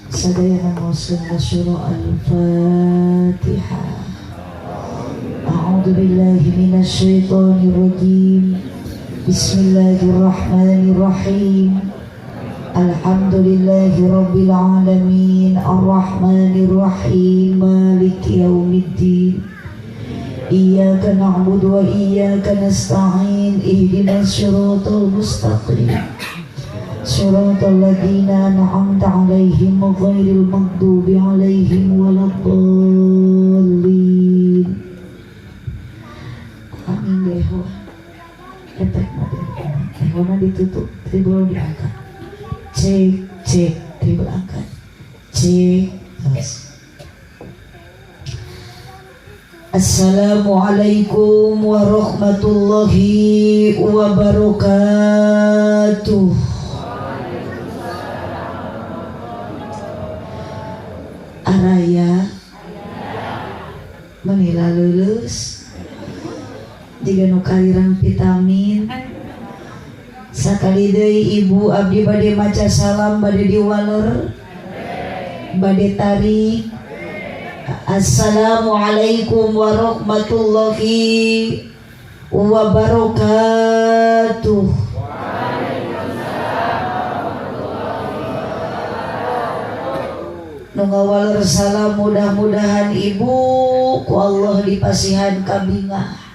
Sadayana muslim nasyura. Al-Fatihah. A'udzu billahi minasyaitonir rajim. Bismillahirrahmanirrahim. Alhamdulillahi rabbil alamin, arrahmanir rahim, maliki yaumiddin. Iyyaka na'budu wa iyyaka nasta'in, ihdinas siratal mustaqim. Siratal ladzina an'amta 'alaihim ghairil maghdubi 'alaihim waladdallin. Amin deh. Efek mah ehona ditutup, treble diangkat. Cek cek, treble angkat. Cek terus. Assalamualaikum warahmatullahi wabarakatuh. Araya menila lulus jika nu kaliran vitamin. Sakali deui ibu abdi bade maca salam, bade diwaler, bade tarik. Assalamualaikum warahmatullahi wabarakatuh. Nu ngawaler salam, mudah-mudahan ibu ku Allah dipasihan kabingah.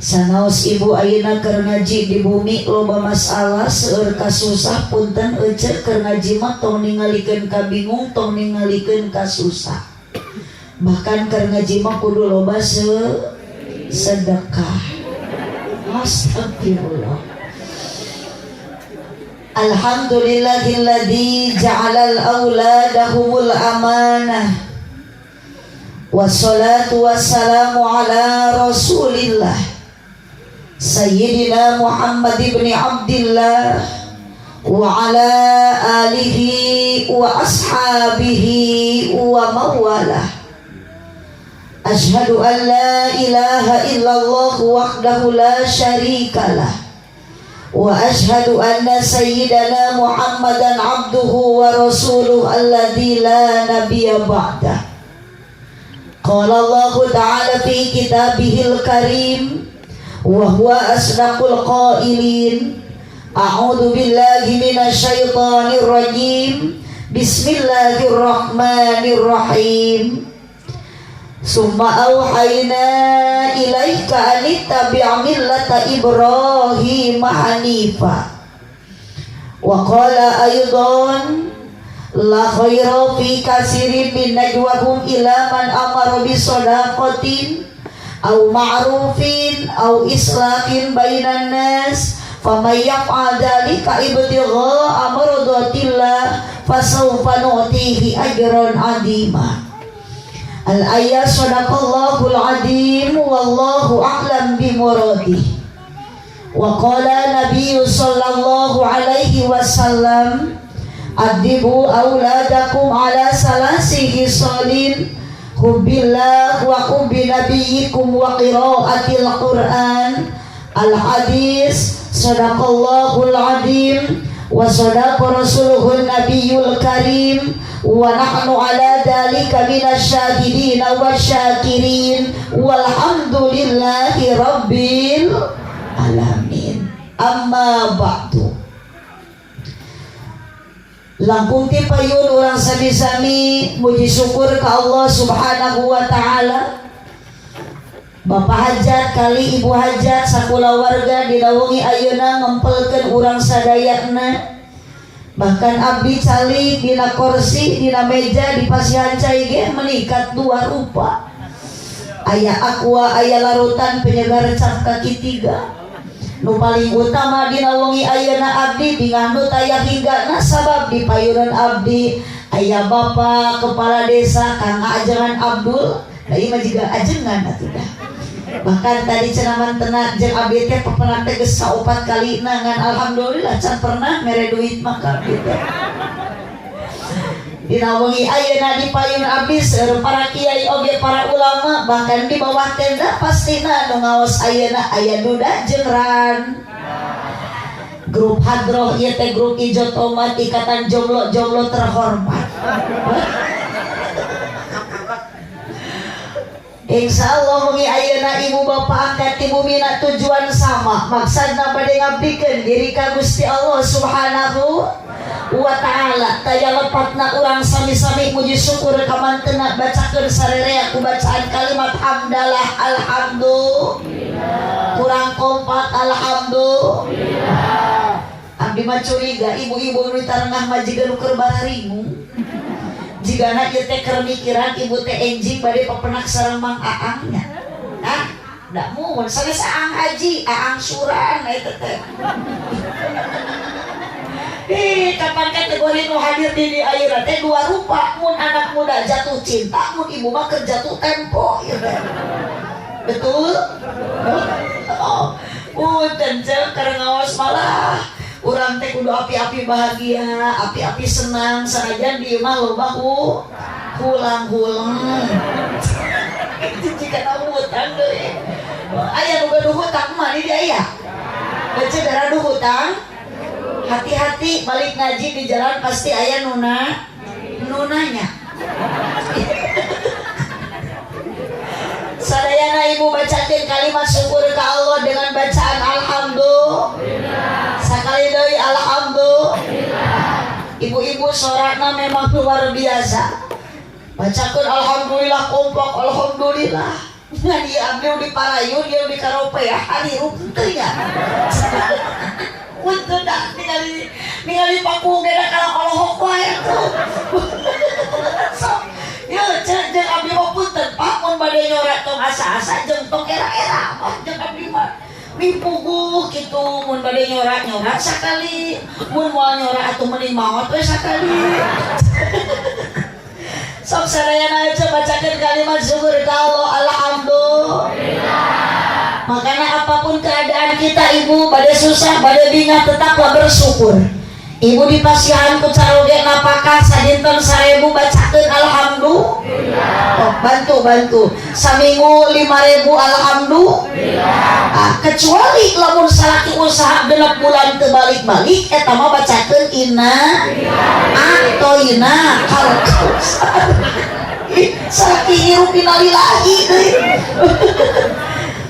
Sanaos ibu ayeuna keur ngaji di bumi loba masalah, seueur kasusah. Punten ece, keur ngaji mah tong ningalikeun kabingung, tong ningalikeun kasusah. Bahkan keur ngaji mah kudu loba sedekah. Astagfirullah. Alhamdulillahilladzi ja'alal auladahumul amanah. Wassalatu wassalamu ala Rasulillah Sayyidina Muhammad ibn Abdillah wa ala alihi wa ashabihi wa mawalah. Ashhadu an la ilaha illallah wahdahu la syarikalah wa ashhadu anna sayyidana Muhammadan abduhu wa rasuluhu alladzi la nabiyya ba'dah. Qala Allahu ta'ala fi kitabihil karim wa huwa asdaqul qailin. A'udzu billahi minasyaitonir rajim. Bismillahirrahmanirrahim. Summa auhayna ilaika an ittabi' millata Ibrahim hanifa. Wa qala aidan, la khaira fi katsirin min najwahum ila man amara bi shadaqatin aw ma'rufin aw islahin bainan nas, faman yaf'al dzalika ibtigha'a mardatillah fasawfa nu'tihi ajran 'azima. Al-ayat. Sadaqallahul azim, wallahu a'lam bimuradih. Wa qala nabiyyu sallallahu alaihi wasallam, adibu auladakum ala salasi hisalin, hubbillah wa hubbi nabiyyikum wa qiraatil Qur'an. Al hadis. Sadaqallahul azim wa sadaqa rasuluhun nabiyul karim wa nahnu ala dzalika minasyahidin wasyakirin, walhamdulillahi rabbil alamin. Amma ba'du. Langkung ti payun urang sami-sami muji syukur ke Allah Subhanahu wa Ta'ala. Bapak Hajat kali Ibu Hajat sakulawarga dinaungi ayeuna ngempelkeun urang sadayana. Bahkan abdi calik dina kursi, dina meja di pasihan cai ge menikat dua rupa, aya Aqua, aya larutan penyegar cap kaki tiga. Nu paling utama, dina wengi ayeuna abdi bingah nu taya hinggana, sabab di payunan abdi aya bapak kepala desa, Kang Ajengan Abdul. Da ieu mah jiga ajengan atuh dah. Bahkan tadi cenah mantena jeung abdi teh pepenak teh geus kaopat kalina, ngan alhamdulillah can pernah mere duit mah ka abdi teh. Dina wengi ayeuna di payun abdi seueur para kiai oge para ulama. Bahkan di bawah tenda pastina nu ngaos ayeuna aya duda jeung ran. Grup hadroh ieu teh grup ijo tomat, ikatan jomblo-jomblo terhormat. Insya Allah mugi ayeuna ibu bapak angkat ti bumina tujuan sama, maksudna bade ngabdikeun diri ka Gusti Allah Subhanahu wa ta'ala. Taya lepatna urang sami-sami muji syukur ka mantena, bacakeun sarerea ku bacaan kalimat hamdalah, alhamdulillah. Kurang kompak, alhamdulillah. Abdi mah curiga ibu-ibu nu tarengah majikan nu keur bararingung. Jigana ieu teh keur mikiran ibu teh enjing bade papenak sareng Mang Aangnya. Hah? Da mun sanes Aang Haji, Aang Suran eta teh. Ih, kapan kategori nu hadir di ayeuna teh dua rupa, mun anak muda jatuh cinta, mun ibu mah keur jatuh tempo ieu teh. Betul? Oh, punten ceu keur ngaos malah urang teh kudu api-api bahagia, api-api senang, sanajan di imah loba hulang-hulang. Itu jika hutang deui. Aya nu gaduh hutang mah di dieu aya. Baca gaduh hutang. Hati-hati balik ngaji di jalan pasti aya nuna nunanya. Sadayana ibu bacakeun kalimat syukur ka Allah dengan bacaan alhamdulillah. Sakali deui alhamdulillah. Ibu-ibu sorakna memang luar biasa. Bacakeun alhamdulillah kompak alhamdulillah. Ngan ieu abdi di parayun ieu di karopeah harirup teu nya. Punten da ningali ningali paku ge da kalakolohok wae atuh. Sok yeuh ceuk jeung abdi mah punten Pak mun bade nyorak tong asa-asa jeung tong era-era mah jeung abdi mah mipuguh kitu mun bade nyorak-nyorak sakali, mun moal nyorak atuh mending maot we sakali. Sok sadayana aja bacakeun kalimat syukur ka Allah alhamdulillah. Makanya apapun keadaan kita ibu, bade susah, bade bingah, tetaplah bersyukur. Ibu di pasihan ku caroge napakah sadinten 1000 bacakeun alhamdulillah. Oh, bantu bantu. Saminggu 5000 alhamdulillah. Ah, kecuali lamun salaki usaha genep bulan teu balik-balik eta mah bacakeun inna atoina kal kausar. Salaki hirup innalillahi deui.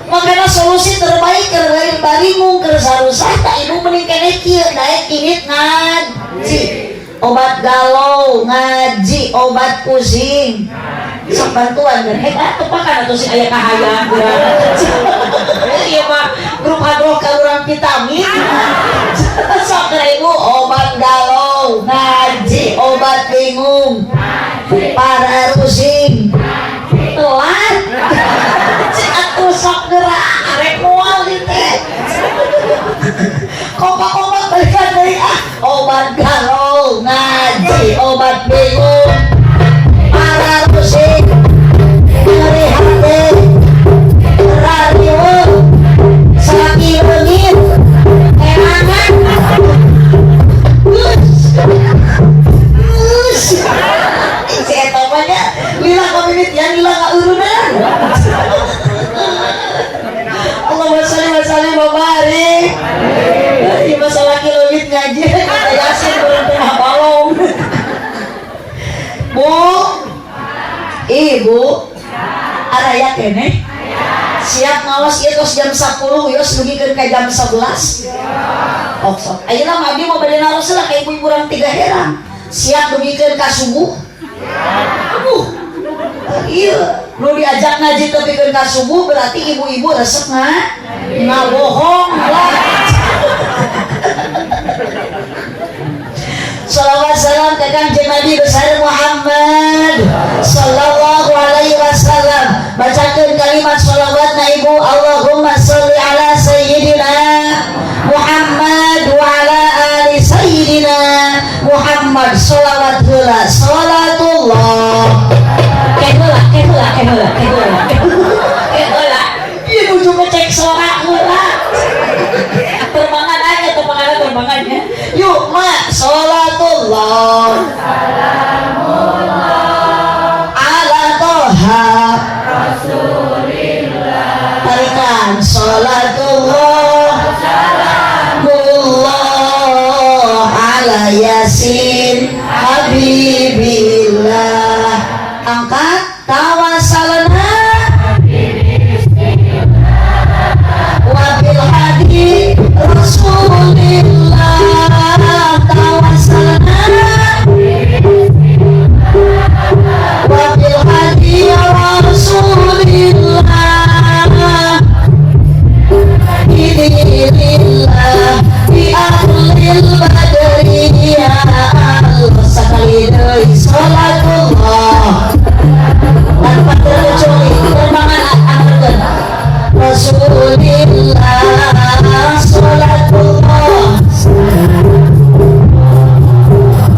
Makanya solusi terbaik keur baringung keur sarusah tak ibu mending keneh kieu daek indit ngaji. Obat galau ngaji, obat pusing. Sok bantuan geus hek atuh pakan atuh sing aya kahayang urang. Ieu mah grup hadroh ka urang vitamin. Sok keur ibu obat galau ngaji, obat bingung. Para rusing telat. Cik atuh sok gerak arek moal ieu teh. Kompak-kompak balikan deui ah. Obat galau ngaji, obat bingung. Para rusing nyeri hati rariweuh salaki leungit erangan. Geus. Si eta mah nya lila kamimitian lila ngaurunan. Allahumma sholli wa sallim wa barik. Ieu mah salaki leungit ngaji kata Yasin turun tengah balong. Bu, ibu, araya keneh? Siap ngawas ieu tos jam 10 yos dugikeun ka jam 11. Oh, sok. Ayeuna mah abdi mah bade naros lah ka ibu-ibu urang tiga herang. Siap dugikeun ka subuh? Aduh. Iya, nu diajak ngaji tepikeun ka subuh berarti ibu-ibu resep ngabohong lah. Salawat salam ke Kanjeng Nabi besar Muhammad sallallahu alaihi wasallam. Bacakeun kalimat salawat na ibu, Allahumma sholli ala sayyidina Muhammad wa ala ali sayyidina Muhammad. Salawat heula, salatullah. Keheula, keheula, keheula, keheula. Keheula. Ieu nuju ngecek sorak heula. Terbangan aja, terbangan, terbangannya. Yuk, mak, salatullah. Salamullah ala toha Rasulillah. Tarikan salatullah salamullah Yasin Habibillah. Angkat tawasalna wabil hadi Rasulillah, tawasalna wabil hadi Rasulillah, Idilillah bi ahlil badri ya Allah. Sakali deui salatullah tanpa terkecuali terbangan angkeun Rasulillah, salatullah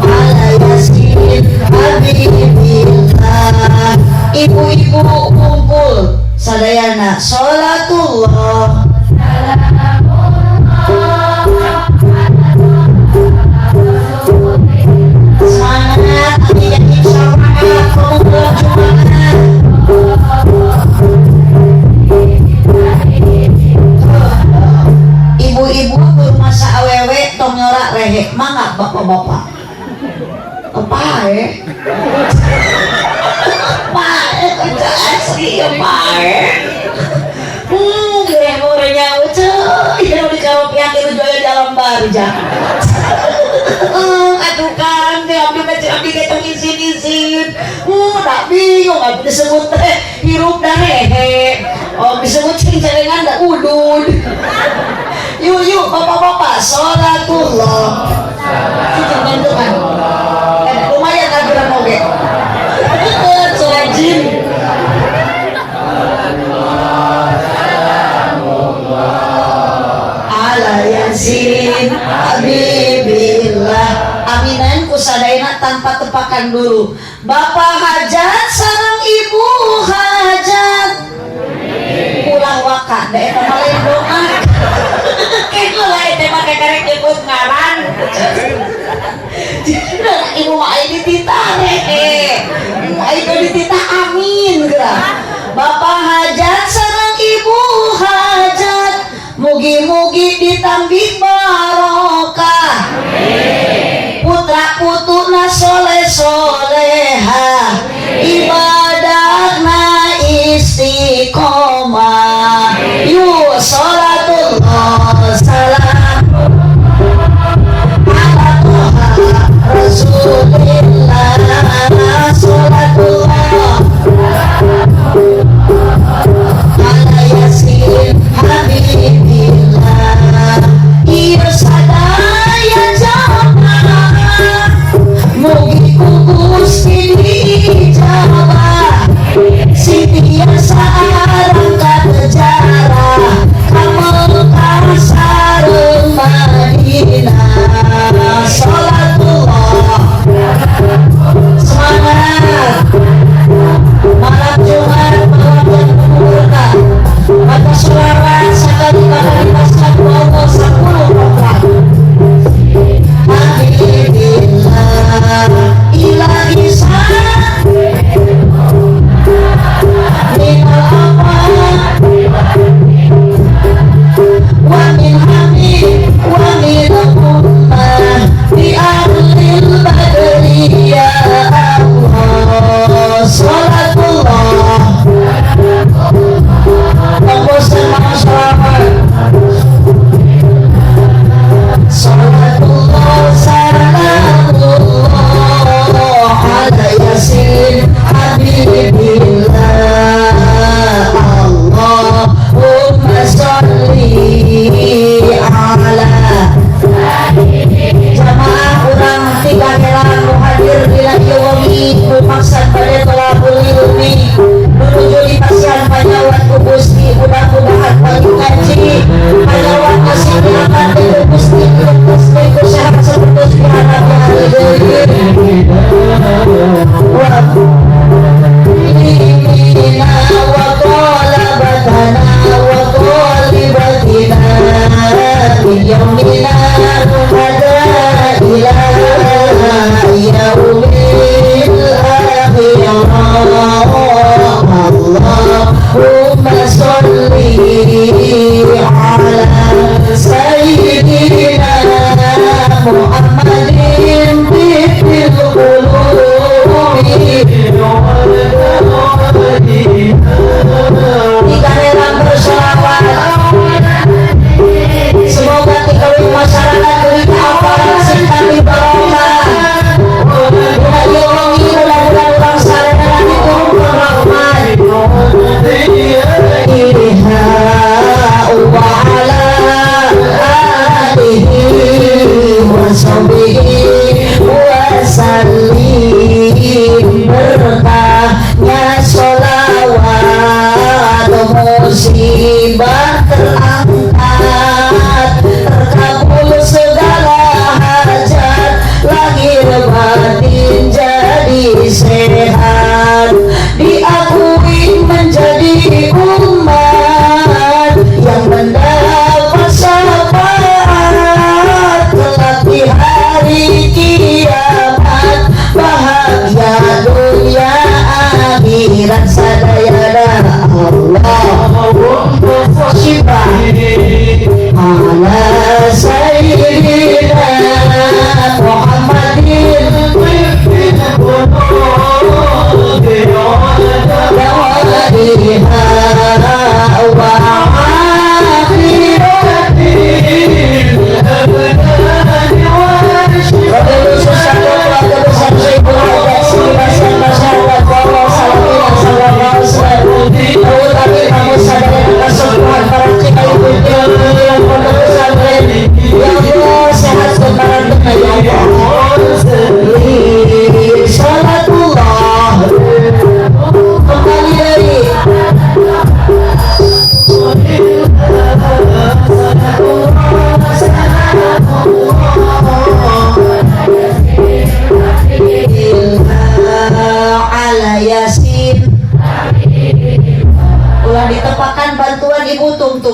ala Yasin Habibillah. Ibu-ibu kumpul sadayana, salatullah. Semangat, yakin syafaat, kumpul Jumat. Ibu-ibu masa awewe tong nyorak rehe, mangga bapak-bapak. Pae. Pae asli ya pae. Geura nyawa ceu, ieu di karopiak itu jual di alam barja. Atuh kan, teh abdi mah cek abdi ge tong izin-izin. Tak bingung abdi disebut teh hirup da rehe. Oh, disebut cing celengan da udud. Yuk yuk bapak-bapak, salatullah. Cicing bantuan. Lumayan aturan oge. Sholat jin. Ala Yasin Habibillah. Aminan kusadayana tanpa tepakan dulu. Bapak hajat sareng ibu hajat. Ulah waka da eta mah lain doa. Kitu lah eta mah karek nyebut ngaran. Ibu mah aya dititah eh. Aya dititah amin geura. Bapak hajat sareng ibu hajat, mugi-mugi ditambih barokah. Putra putuna soleh soleha, ibadahna istiqomah. Yuk salatullah salam ala Toha Rasulillah, salatullah ala Yasin Habibillah. Ieu sadaya jamaah mugi ku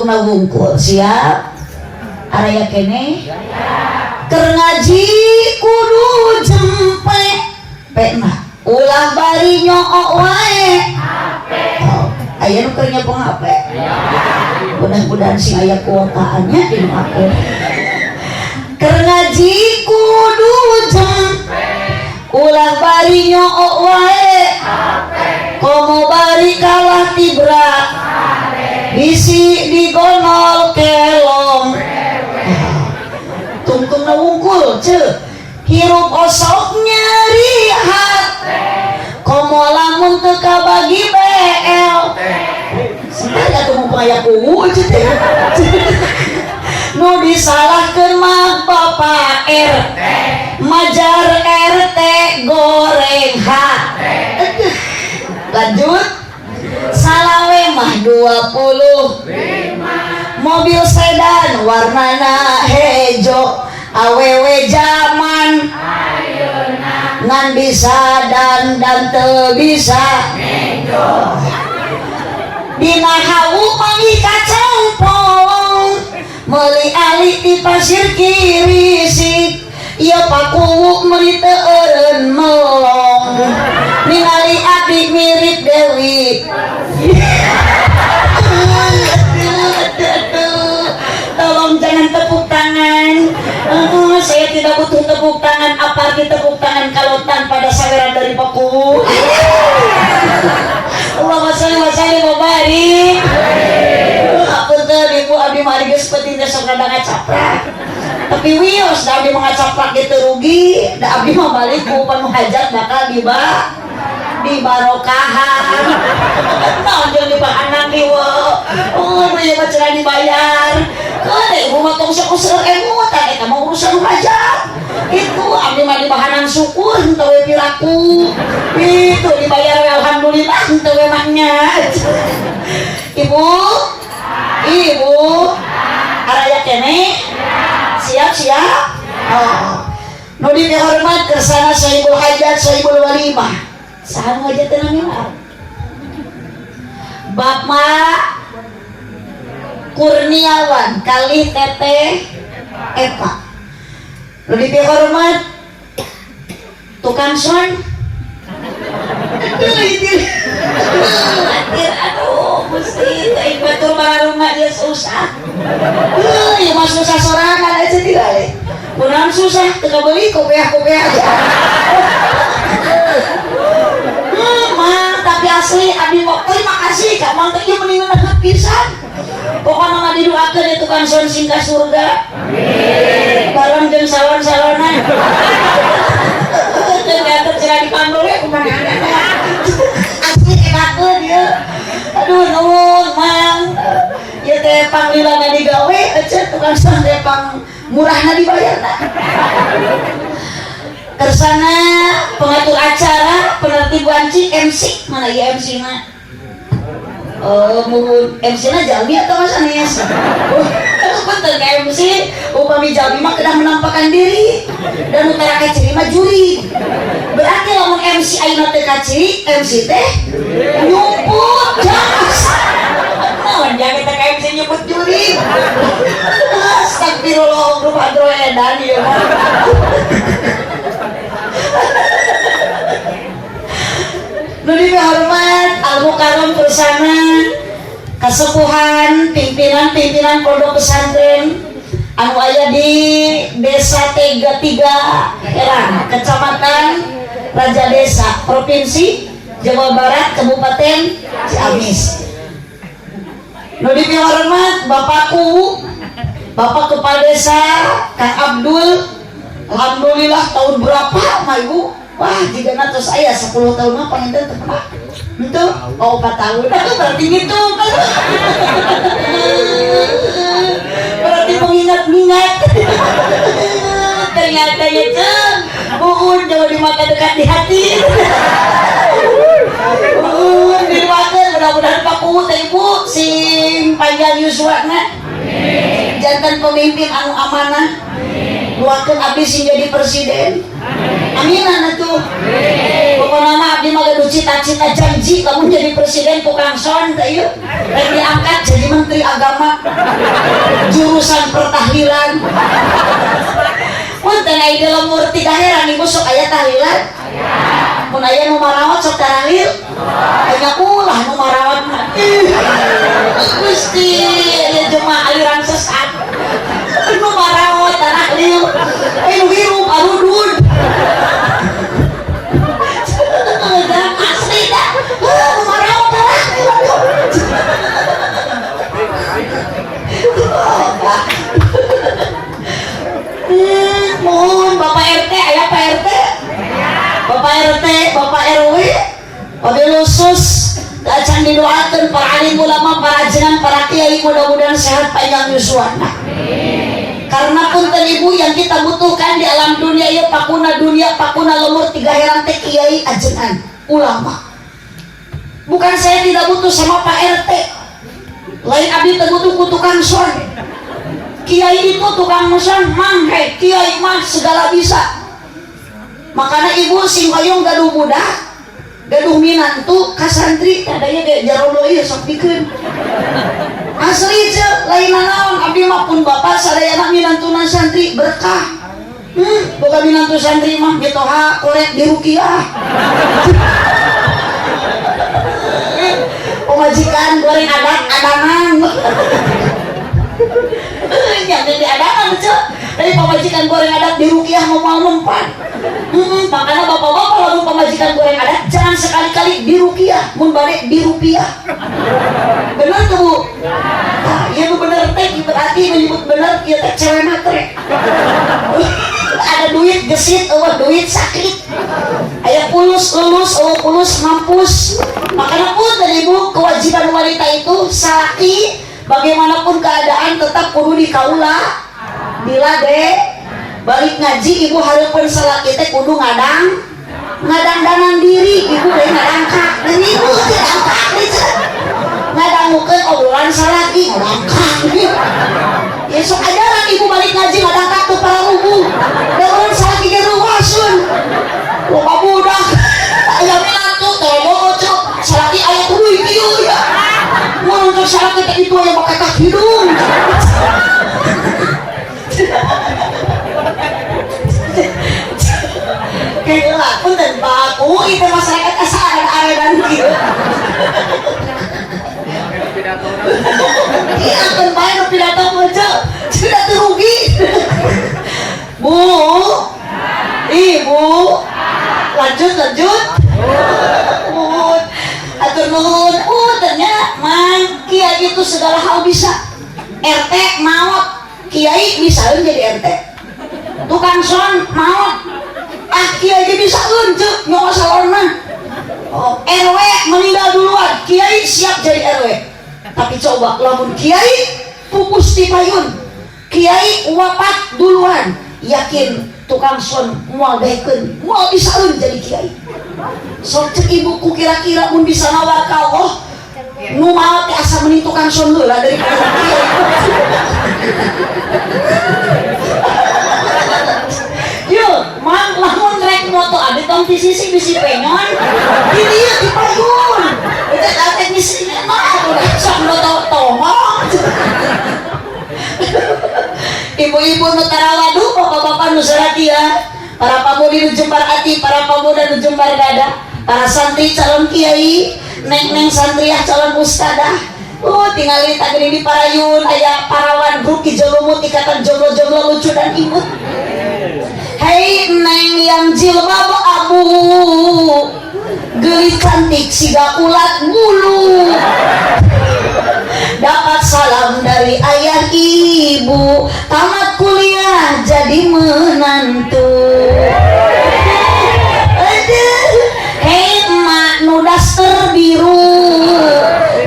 tungtungna wungkul. Siap? Araya keneh? Keur ngaji kudu jempe pena, ulah bari nyoo wae. Oh, aya nu keur nyepong HP, mudah-mudahan sing aya kuotaannya di nu aku. Keur ngaji kudu jempe, ulah bari nyoo wae, komo bari kalah tibra, bisi digonol kelong. Tungtungna wungkul ce, hirup osok nyeri hate, komo lamun teu kabagi BL. Sebenarnya atuh mumpung aya kuwu ce teh. Nu disalahkeun mah Bapak RT, majar RT goreng hate. Lanjut, salawe mah 20, mobil sedan warnana hejo, awewe zaman ngan bisa dan dan teu bisa. Dina hawu manggih kacang polong, meuli ali di pasir kirisik. Ieu pakuwu meuli teu eureun melong, ningali abdi mirip Dewi. Aduh, tolong jangan tepuk tangan. Saya tidak butuh tepuk tangan, apalagi tepuk tangan kalau tanpa ada saweran dari Pakuwu. Allahumma sholli wa sallim wa barik. Apunten Ibu, abdi mah ari geus penting teh sok rada ngacaprak. Tapi wios da abdi mah ngacaprak gitu rugi, da abdi mah balik ku panu hajat bakal dibarokahan. Naon jeung dibahanan dieu. Oh, nu ieu mah cenah dibayar. Keun ibu mah tong sok seueur emutan, eta mah urusan hajat. Itu abdi mah dibahanan syukur henteu we piraku. Itu dibayar we alhamdulillah, henteu we mah nya. Ibu, ibu, araya keneh? Siap siap? Oh. Nu dihormat kersana sahibul hajat, sahibul walimah. Saha nu hajat teh namina? Bapak Kurniawan kali Teteh Eva. Nu dihormat tukang son. Aduh, ini. Aduh, aduh, mesti teh batur mararunga dia susah. Ieu mah susah sorangan aja tidak le. Kunaon susah teu kabeli kopiah-kopiah aja. Mah, tapi asli abdi mah terima kasih ka Mang teh, ieu mending ngeunah pisan. Pokokna mah didoakeun ya tukang son sing ka surga. Amin. Bareng jeung salon-salonan. Ternyata cenah dipanggil we kumaha. Asli enakeun ieu. Aduh, nuhun Mang. Ieu teh panglilana digawe ece tukang son teh pang murahna dibayar. Kersana pengatur acara, penertib wanci, MC, mana ya MC na? Oh, muhun MC na jalmi atau mas Anies? Oh, punten ka MC, upami jalmi mah kedah menampakkan diri dan utara kaciri mah juri. Berarti lamun MC ayeuna teh kaciri, MC teh nyumput jas. Naon jangan teh ka MC nyumput juri. Astagfirullah, grup hadro edan ieu mah. Nu dihormat Al Mukarram bersama kesepuhan pimpinan-pimpinan pondok pesantren anu aya di Desa Tega Tiga Herang, Kecamatan Raja Desa, Provinsi Jawa Barat, Kabupaten Ciamis. Nu dihormat Bapakku, Bapak Kepala Desa Kang Abdul. Alhamdulillah tahun berapa mah Ibu? Wah, jika terus saya 10 tahun mah panginten teu pernah. Henteu? Oh, 4 tahun. Berarti ngitung. Berarti mengingat-ingat. Ternyata ya ceng. Buun jauh di mata dekat di hati. Buun didoakeun mudah-mudahan Pak Kuwu teh Ibu sing panjang yuswana. Jantan pemimpin anu amanah. Doakeun abdi sing jadi presiden. Amin atuh. Pokokna mah abdi mah gaduh cita-cita. Cita-cita janji kamu jadi presiden tukang sound teh ieu. Rek diangkat jadi menteri agama jurusan pertahlilan. Punten, aya di lembur tiga heran, ibu, sok aya tahlilan. Mun aya nu marawat, sok tahlil. Aya ulah nu marawat mah. Ih, Gusti, aya jemaah aliran sesat. Nu marawat tahlil. Eh, nu hirup arudud. Asli dah. Nu marawat tahlil. Aduh. Oh, mohon Bapak RT, aya Pak RT, Bapak RT, Bapak RW, wabil khusus acan didoakan para alim ulama, para ajengan, para kiai, mudah-mudahan sehat panjang yuswana. Karena punten, ibu, yang kita butuhkan di alam dunia ya, pakuna dunia, pakuna lembur tiga heran teh kiai, ajengan, ulama. Bukan saya tidak butuh sama Pak RT, lain abdi teu butuh ku tukang sound. Kiai itu tukang sound mang, hei, kiai mah segala bisa. Makanya ibu sing hoyong gaduh budak, gaduh minantu ka santri, adanya ge jarodo ieu sok pikeun. Asli ce, lain naon, abdi mah pun bapak sadayana minantuna santri, berkah. Boga minantu santri mah mitoha korek di rukiah. Pemajikan goreng adat adangan. Ya, di adangan ce. Dari pamajikan goreng adat di rukiah mau mau mempan. Makanya bapak-bapak, lamun pamajikan goreng adat, jangan sekali-kali di rukiah, mun balik di rupiah. Bener tuh, Bu? Nah, iya, Bu, bener teh berarti menyebut bener ieu teh cewek matre. Ada duit gesit, euweuh duit sakit. Aya pulus lulus, euweuh pulus mampus. Makanya pun dari ibu, kewajiban wanita itu salaki bagaimanapun keadaan tetap kudu dikaula dilade. Balik ngaji, ibu hareupeun salaki teh kudu ngadang ngadangdanan diri. Ibu lain ngadangkak dan ibu teh dangkak teh ngadangukeun obrolan salaki, ngadangkak ya. Sok ajaran ibu balik ngaji ngadangkak tuh para rubuh da urang salaki ge ruwasun, loba budak, aya minantu teh bogo cuk salaki, aya kudu kieu ya. Mun untuk salaki teh itu aya bakatak hidung. Kayak lah, punten Pak, aku itu masyarakat asa aredan kieu. Iya, kan bae nu pidato mah sudah tuh rugi. Bu, ibu, lanjut lanjut. Nuhun. Atur nuhun. Oh, ternyata man kiai itu segala hal bisa. RT maot, kiai bisa jadi RT. Tukang sound maot, ah, kiai ge bisa ceuk nyawa salon mah. Oh, RW meninggal duluan, kiai siap jadi RW. Tapi coba lamun kiai pupus di payun, kiai wafat duluan, yakin tukang sound moal daekeun, moal bisaeun jadi kiai. Sok cek ibuku, kira-kira mun bisa nawar ka Allah, nu maot teh asa mending tukang sound heula daripada kiai. Yuk, mang, lamun rek moto abdi tong ti sisi, bisi penyon. Di dieu di payun. Eta teknis ini mah udah sok moto tomong. Ibu-ibu nu tarawadu, bapak-bapak nu saradia, para pamudi nu jembar ati, para pemuda nu jembar dada, para santri calon kiai, neng-neng santriah calon ustadah. Oh, tinggal tadi di parayun aya parawan grup Ki Jolumut, ikatan jomblo-jomblo lucu dan imut. Hei neng yang jilbab abu, geulis cantik siga ulat bulu, dapat salam dari ayah ibu, tamat kuliah jadi menantu. Aduh, hei emak nu daster biru,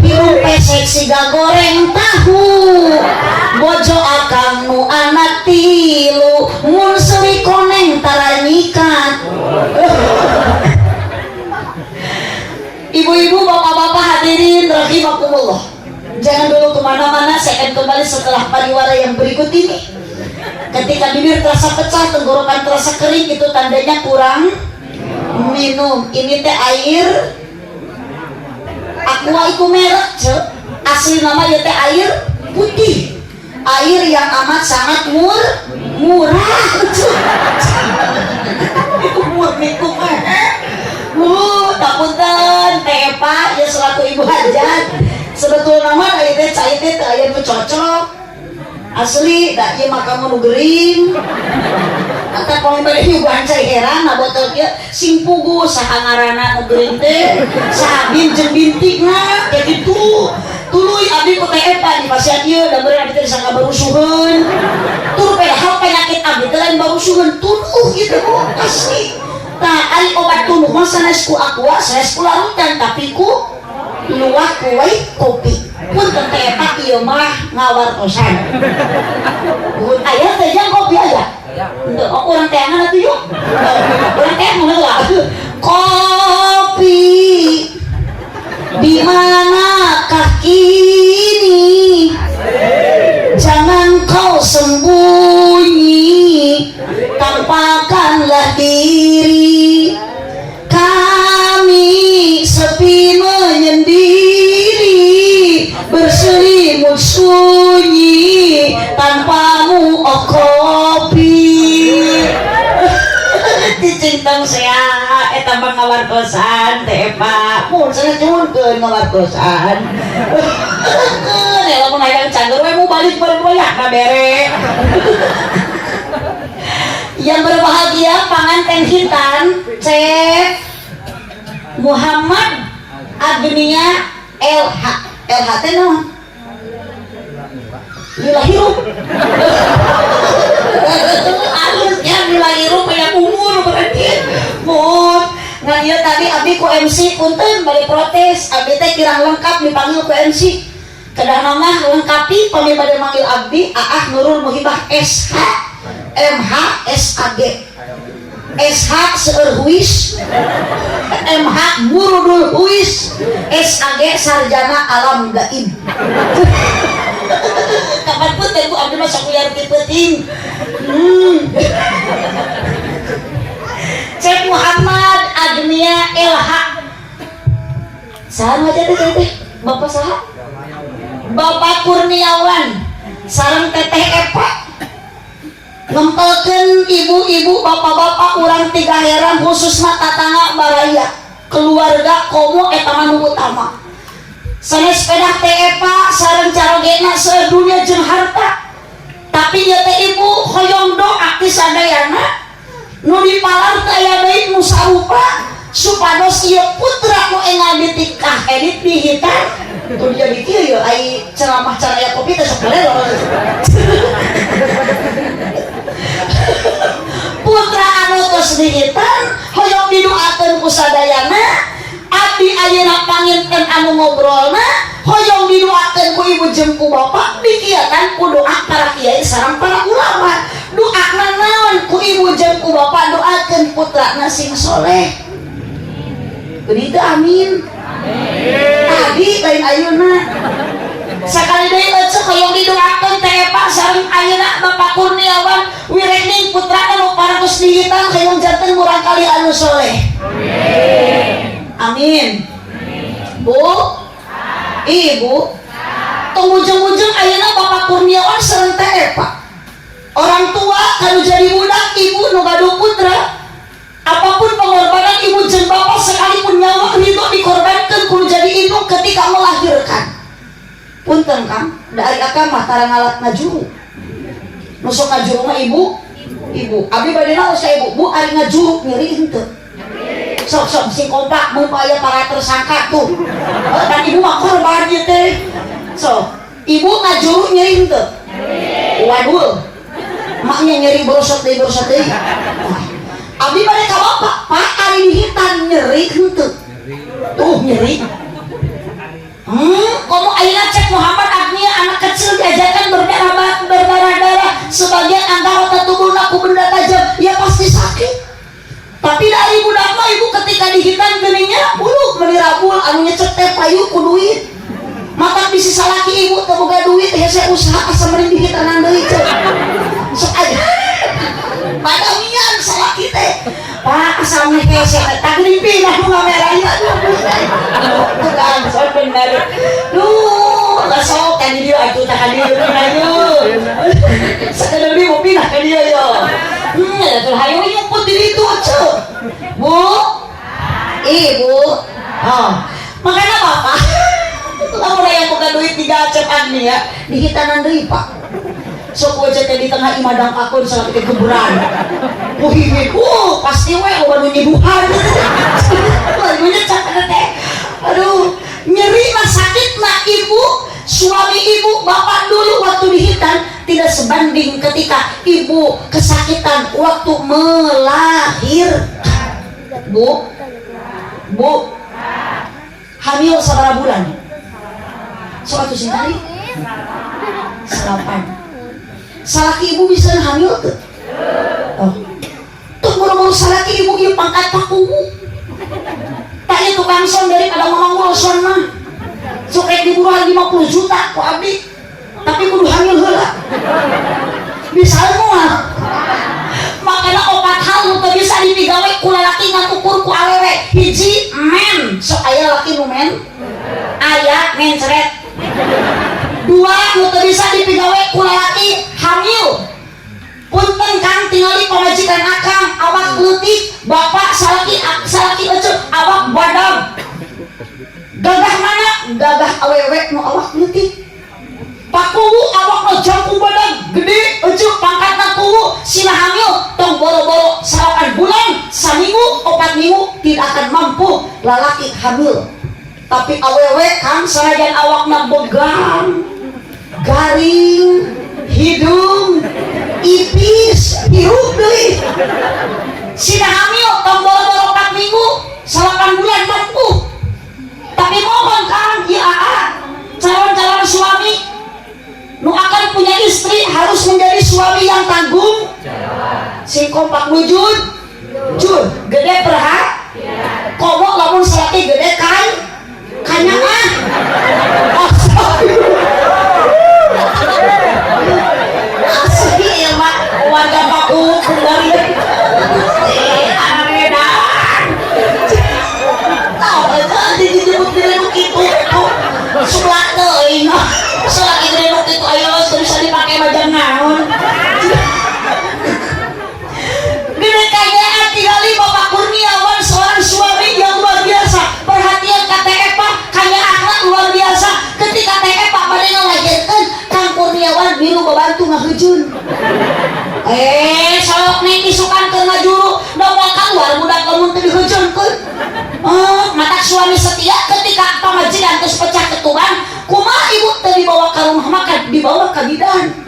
biru pesek siga goreng tahu, bojo akang nu anak tilu, mun seuri koneng tara nyikat. Ibu-ibu, bapak-bapak, hadirin rahimakumullah. Jangan dulu kemana-mana, saya akan kembali setelah pariwara yang berikut ini. Ketika bibir terasa pecah, tenggorokan terasa kering, itu tandanya kurang minum. Ini teh air. Aqua itu merek, ce. Asli nama ieu teh air putih, air yang amat sangat murah. Itu murni kumaha, Bu? Tapunten Teh Epa ya, selaku ibu hajat. Sebetulnya mah ieu teh cai teh teu aya nu cocok asli da ieu mah kamu nu gering. Ata pami bade nyuguhan cai herang na botol kieu, sing pugu saha ngaranna nu gering teh, saha bin jeung bintikna kayak gitu. Tuluy abdi ku Teh Epa di pasian ieu da beureun abdi teh disangka barusuheun. Tur padahal penyakit abdi teh lain barusuheun, tunuh gitu, Bu, asli. Tah, ari obat tunuh mah sanes ku Aqua, sanes ku larutan, tapi ku Luwak Kuwait kopi. Punten Teh Epa, ieu mah ngawartosan. Mun aya teh jang kopi aya. Henteu, oh, urang teangan atuh yuk. Urang teangan heula. Kopi, di manakah kini? Jangan kau sembunyi, tampakkanlah diri. Kami sepi menyendiri, berselimut sunyi tanpamu, oh kopi. Cicing tong sea, eta mah ngawartosan Teh Epa. Mun sanes nyuhunkeun ngawartosan. Ya lamun hayang cager we mu balik bareng na bere. Yang berbahagia panganten khitan Cep Muhammad Agnia LH. LH teh naon? Lila hirup. Harusnya lila hirup kayak umur berarti. Mun ngan ieu tadi abdi ku MC, punten bade protes, abdi teh kirang lengkap dipanggil ku MC. Kedah mah lengkapi pami bade manggil abdi Aah Nurul Muhibah SH MH SAG. SH seueur huis, MH murudul huis, SAG sarjana alam gaib. Kapan pun Bu, abdi mah sok liar ti peuting. Cek Muhammad Agnia LH. Saha aja teh teh? Bapak saha? Bapak Kurniawan sareng Teteh Epa ngempelkeun ibu-ibu, bapak-bapak urang Tiga Herang, khususna tatangga baraya keluarga, komo eta mah nu utama. Sanes pedah Teh Epa sareng carogena sedunia jeung harta, tapi ieu teh ibu hoyong doa ti sadayana nu dipalar teh aya deui nu sarupa supados ieu putra nu enggal ditikah edit dihitan tuh jadi kieu. Yeuh ai ceramah cara aya kopi teh sok lelo. Putra anu tos dihitan hoyong didoakeun ku sadayana. Abdi ayeuna panginten anu ngobrolna hoyong didoakeun ku ibu jeung ku bapak, dikiatan ku doa para kiai sareng para ulama. Doana naon? Ku ibu jeung ku bapak doakeun putrana sing soleh. Geuning teu amin? Tadi lain ayeuna. Sakali deui eceu hoyong didoakeun Teh Epa sareng ayeuna Bapak Kurniawan wirekning putrana nu parantos dihitan hoyong janten murangkali anu soleh. Amin. Bu, ibu, tong ujung-ujung ayeuna Bapak Kurniawan sareng Teh Epa. Orang tua kalau jadi budak, ibu nu gaduh putra, apapun pengorbanan ibu jeung bapak, sekalipun nyawa ridho dikorbankan kudu jadi induk ketika melahirkan. Punten Kang, dari akang mah tara ngalat ngajuru. Nu sok ngajuru mah ibu, ibu. Abdi bade naos ka ibu, Bu, ari ngajuru nyeri henteu? Sok sok sing kompak mun aya para tersangka tuh. Oh, dan ibu mah korban ieu teh. Sok, ibu ngajuru nyeri henteu? Waduh. Maknya nyeri borosot deui, borosot deui. Nah, abdi bade ka bapak, Pak, ari dihitan nyeri henteu? Tuh nyeri. Komo ayeuna cek Muhammad Agnia anak kecil diajarkan berdarah berdarah-darah, sebagian anggota tubuhna ku benda tajam, ya pasti sakit. Tapi dari budak mah ibu ketika dihitan geningnya bulu meuni rabul, anu nyecek teh payu ku duit. Mata bisi salaki ibu teu boga duit, hese usaha asa meureun dihitanan deui cek. Sok aja. Padamian salaki teh. Pak, asal ngehese tak dipindah nu ngamera ieu. Tukang son bener. Duh, sok kan dieu atuh tah ka dieu pindah ieu. Sakadar mau pindah ka dieu yo. Atuh hayu nyumput di ditu ceu. Bu. Ibu. Oh. Makanya Bapak, kamu yang buka duit tiga cepat nih ya, dihitanan deui, Pak. Sok wae teh di tengah imah dangkakun salah ke kuburan. Kuhimit, pasti we loba nu nyiduhan. Nu nyecak teh. Aduh, nyeri mah sakit mah ibu, suami ibu, bapak dulu waktu dihitan tidak sebanding ketika ibu kesakitan waktu melahir. Bu, Bu, hamil sabaraha bulan? Sok atuh sing tadi. 9. Salaki ibu bisa hamil tuh. Oh. Tuh boro-boro salaki ibu ieu pangkat pakuwu. Tak itu tukang son daripada ngomong son mah. Sok rek diburuhan 50 juta ku abdi. Tapi kudu hamil heula. Bisa moal. Makanya opat hal nu teu bisa dipigawe ku lalaki ngan ukur ku awewe. Hiji, men. Sok aya laki nu men? Aya mencret. Dua, nu teu bisa dipigawe ku lalaki hamil. Punten Kang, tingali pamajikan akang awak leutik, bapak salaki salaki ece awak badag. Gagah mana? Gagah awewe nu awak leutik. Pakuwu awak nu jangkung badag gede ece pangkatna kuwu sina hamil tong boro-boro 9 bulan, saminggu, 4 minggu tidak akan mampu lalaki hamil. Tapi awewe Kang, sanajan awakna begang, garing, hidung ipis, hirup deui, sina hamil tong boro-boro 4 minggu, 9 bulan mampu. Tapi mohon Kang, ya aa, calon-calon suami nu akan punya istri harus menjadi suami yang tanggung, sing kompak, wujud jur gede perha komo lamun salaki gede kan kanyaah. Astagfirullah. Asli ya mak warga Paku kembali aredan tahu aja dijemput gede nu kitu tuh sebelah teuing salaki gede nu kitu ayo teu bisa dipake majang naon gede kayaan. Tinggali Bapak Kurniawan, seorang suami yang luar biasa perhatian ka Teh Epa, kanyaahna luar biasa. Ketika Teh Epa bade ngalahirkeun, Kang Kurniawan milu babantu ngaheujun. Eh, sok neng isukan keur ngajuru da moal keluar budak lamun teu diheujunkeun. Oh, matak suami setia ketika pamajikan terus pecah ketuban, kumaha ibu teu dibawa ke rumah makan, dibawa ke bidan.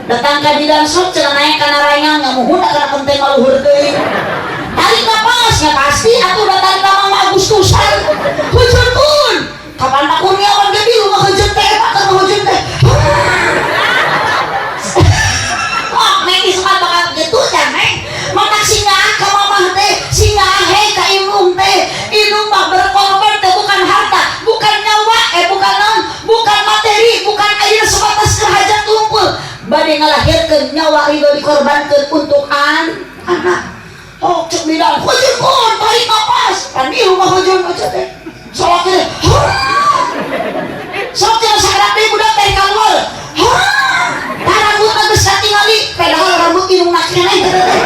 Datang ke bidan, sok cenah naik kana ranyang ngamuhun kana kenteng maluhur teuing. Tarik napasnya pasti atuh udah tarik ka Mama Agustusan. Hujunkeun. Kapan Pak Kurniawan ge milu ngaheujun teh Pak keur ngaheujun teh. Oh, neng isukan bakal gitu ya neng. Matak singa ka mamah teh, singa he ka indung teh. Indung mah berkorban teh bukan harta, bukan nyawa, eh bukan naon, bukan materi, bukan air sebatas hajat lumpur. Bade ngalahirkeun nyawa ridho dikorbankeun untuk anak. Oh, cek bidan, hujunkeun, tarik napas. Pan milu ngahujun aja teh. Salaki teh. Sok cenah sakedap deui budak teh keluar. Tah rambutna geus katingali, padahal rambut indungna keneh teh teh.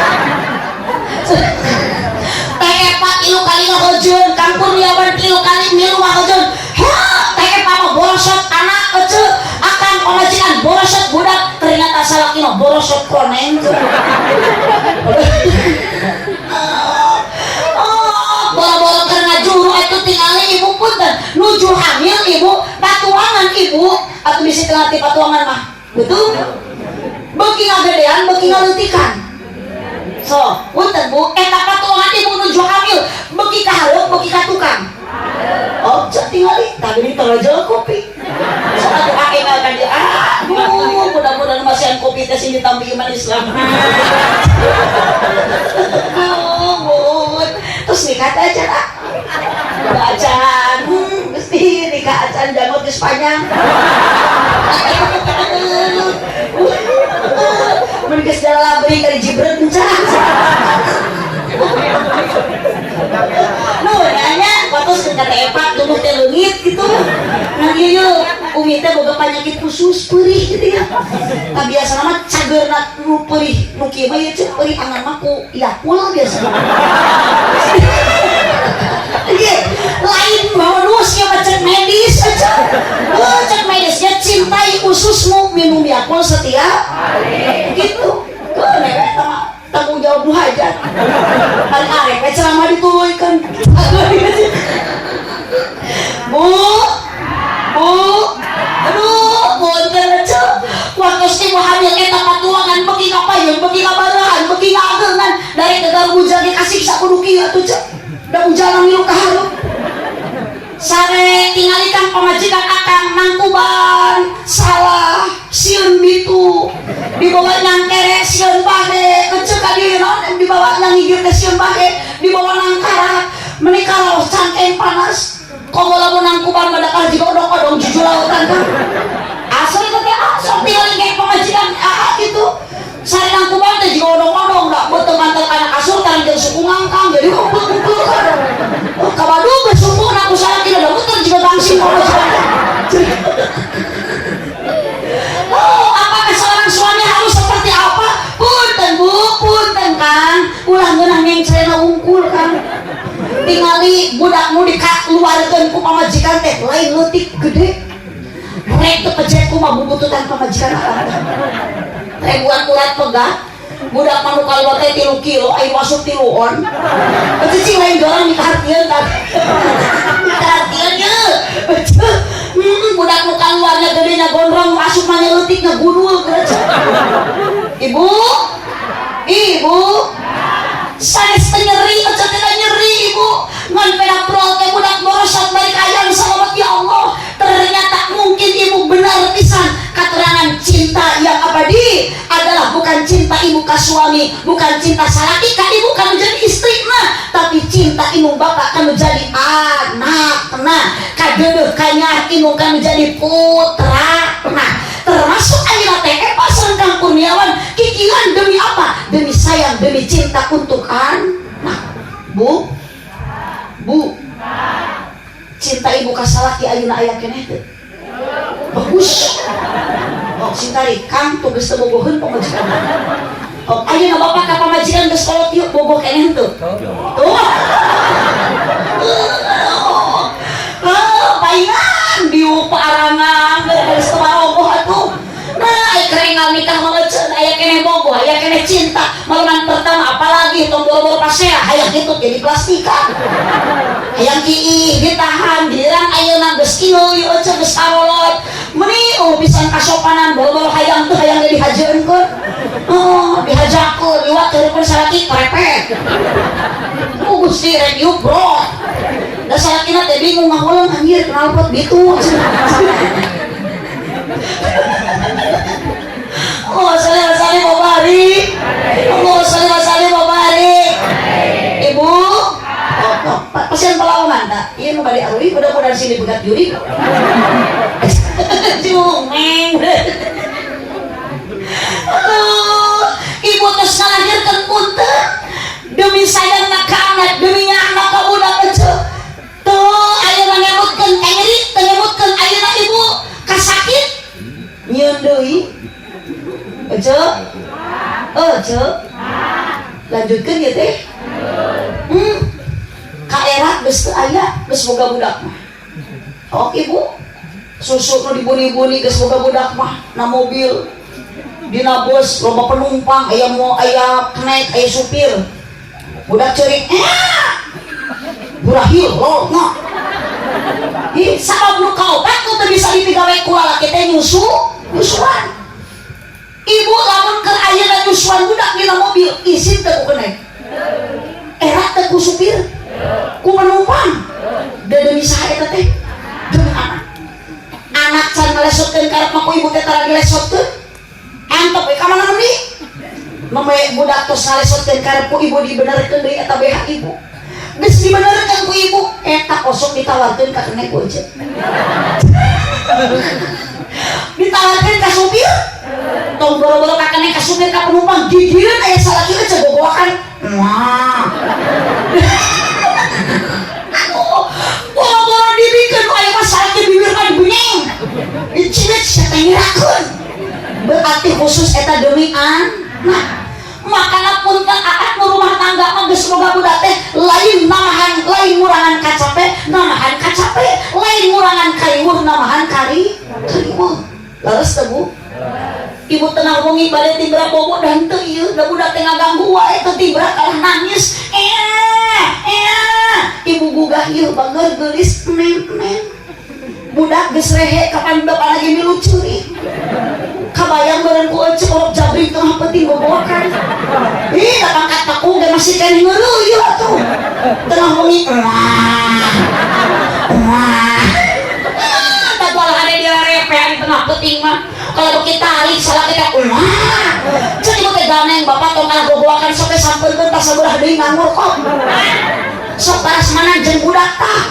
Teh Epa tilu kali ngahujun, Kang Kurniawan tilu kali milu ngahujun. Teh Epa mah borosot anak ece, akang pamajikan borosot budak, ternyata salaki mah borosot koneng. Oh, boro-boro keur ngajuru atuh tingali ibu punten nuju hamil ibu patuangan ibu atuh bisi teu ngarti patuangan mah betul beuki ngagedean beuki ngaleutikan. So punten Bu, eta patuangan ibu nuju hamil beuki ka hareup beuki ka tukang. Oh, cek tingali tadi di tolojol kopi. So atuh aing kan dia, ah, bu, mudah-mudahan masihan kopi teh sing ditampi iman Islam. Bu, terus nikah aja lah. Acan, mesti nikah acan, janggut geus panjang. Mun geus dalam beri kali jibret encan. Penyakit khusus perih gitu ya. Tapi biasa nama cagerna nu perih nu kieu mah ieu, cek perih angan mah ku Yakult biasa. Iya, lain bonus ya mah cek medis aja. Oh, cek medisnya cintai ususmu, minum Yakult setiap hari. Gitu. Tuh, nenek sama tanggung jawab nu hajat. Hari arek we ceramah dituluykeun. Bu, Bu, aduh, punten atuh. Waktu ibu hamil eta patuangan beuki ka payun, beuki ka barahan, beuki ka ageungan, dari tegal bujang kasiksa kudu kieu atuh, cek. Da bujangan milu ka hareup. Sare tingali kang pamajikan akang nangkuban salah sieun bitu, dibawa nyangkere sieun bahe, kecek ka dieu naon, dibawa nangigir teh sieun bahe, dibawa nangkarak meuni karaos cangkeng panas. Komo lamun nangkuban mah dakal jiga odong-odong jujur lautan kan asli teh. Ah, sok tingali kayak pamajikan ah gitu sare nangkuban teh jiga odong-odong, da beuteung mantel kana kasur tarang jeung suku ngangkang jadi kumpul-kumpul kan. Oh, kabadu geus suku na ku salaki da muter jiga gangsing pamajikan. Oh, apakah seorang suami harus seperti apa? Punten, Bu, punten, Kang. Ulah ngeunah ngengcelena wungkul, Kang. Tingali budakmu dikaluarkeun ku pamajikan teh lain leutik gede. Rek teu pejet kumaha bubututan pamajikan akang teh. Ribuan urat pegat. Budak mah nu kaluar teh 3 kilo, ayo masuk 3 on. Cicing lain dorang dikahartieun kan. Dikahartieun ye. Budak nu kaluarnya gedenya gondrong, masuk mah leutikna gudul. Ibu, ibu, sanes teh nyeri, aja teh nyeri ibu. Ngan peda prol teh budak borosot bari kayang selamat ya Allah. Ternyata mungkin ibu benar pisan keterangan cinta yang abadi adalah bukan cinta ibu ke suami, bukan cinta salaki ka ibu kan menjadi istri mah, tapi cinta ibu bapak kan menjadi anak. Nah, kadeudeuh kanyah ibu kan menjadi putra. Nah, termasuk ayeuna teh Eva sareng Kang Kurniawan kikilan demi apa? Demi sayang, demi cinta untuk anak. Bu, Bu, cinta ibu ka salaki ayeuna aya keneh teu? Bagus. Oh, sing tarik, Kang, tuh geus teu bogoheun pamajikan. Oh, ayeuna bapak ka pamajikan geus kolot yuk bogoh keneh teu? Tuh. Oh, paingan diuk paarangan geus teu marogoh atuh. Nah, aya kerengal nikah mah eceun aya keneh bogoh, aya keneh cinta. Malaman pertama apalagi tong boro-boro pasea hayang kitu jadi plastikan. Hayang kiih ditahan, giliran ayeuna geus kieu ieu eceun geus karolot. Meuni oh pisan kasopanan boro-boro hayang teh hayang ge dihajeunkeun. Oh, dihajakeun liwat heureupkeun salaki krepek. Oh, Gusti rek yuk bro. Da salakina teh bingung ngahuleng, anjir knalpot gitu. Oh, sholli wa sallim wa barik. Allah sholli wa sallim wa barik. Ibu, oh, oh, pasien pelawanan tak? Iya nu bade arui, mudah-mudahan sini begat juri. Cumeng. Aduh, ibu terus ngalahirkeun punten demi sayang ka anak, demi anak ka budak kecil. Tuh, ayeuna ngemutkeun ka nyeri, teu ngemutkeun ayeuna ibu kasakit. Nyieun deui. Ece? Ece? Lanjutkeun ya teh. Ka era geus teu aya, geus boga budak mah. Oh, ibu. Susu nu dibuni-buni geus boga budak mah na mobil. Dina bus loba penumpang, aya mo aya kenek, aya supir. Budak ceurik, eh. Burahil, lo, nah. Ih, sabab nu kaopat nu teu bisa dipigawe ku lalaki teh nyusu, nyusuan. Ibu lamun keur ayeuna nyusuan budak dina mobil, isin teu ku kenek? Era teu ku supir? Ku penumpang? Da demi saha eta teh? Demi anak. Anak can ngalesotkeun karep mah ku ibu teh tara dilesotkeun. Antep we ka mana meni? Mame budak tos ngalesotkeun karep ku ibu dibenerkeun deui eta BH ibu. Geus dibenerkeun ku ibu, eta osok ditawarkeun ka kenek ku ece. Ditawarkeun ka supir. Tong boro-boro ka kenek, ka supir, ka penumpang gigireun aya salaki ece gogoakan. Wah. Aduh, boro-boro dibikeun aya mah salaki bibirna dibenyeng. Dicilit. Ngirakeun berarti khusus eta demi anak. Makana punten, akak, nu rumah tangga mah geus boga budak teh lain namahan, lain ngurangan kacape namahan kacape, lain ngurangan kariweuh namahan kariweuh. Leres teu, Bu? Ibu tengah wengi bade tibra bobo dan teu ieu da budak teh ngaganggu wae, teu tibra kalah nangis, eh eh. Ibu gugah ieu bager geulis, neng neng, budak geus rehe. Kapan bapak lagi milu ceurik, kabayang beureun ku ece orok jabrik tengah penting boboakan. Ih, datang ka tekung ge masih keneh ngeureuyeuh atuh tengah wengi, wah wah. Tadwal ada di repe di tengah peuting mah kalau kita tarik salah kita, wah. Cek ibu teh ganeng, bapak tong kalah boboakan sampai sampeurkeun tas sabelah deui nganggur kok. Sok paras mana jeung budak tah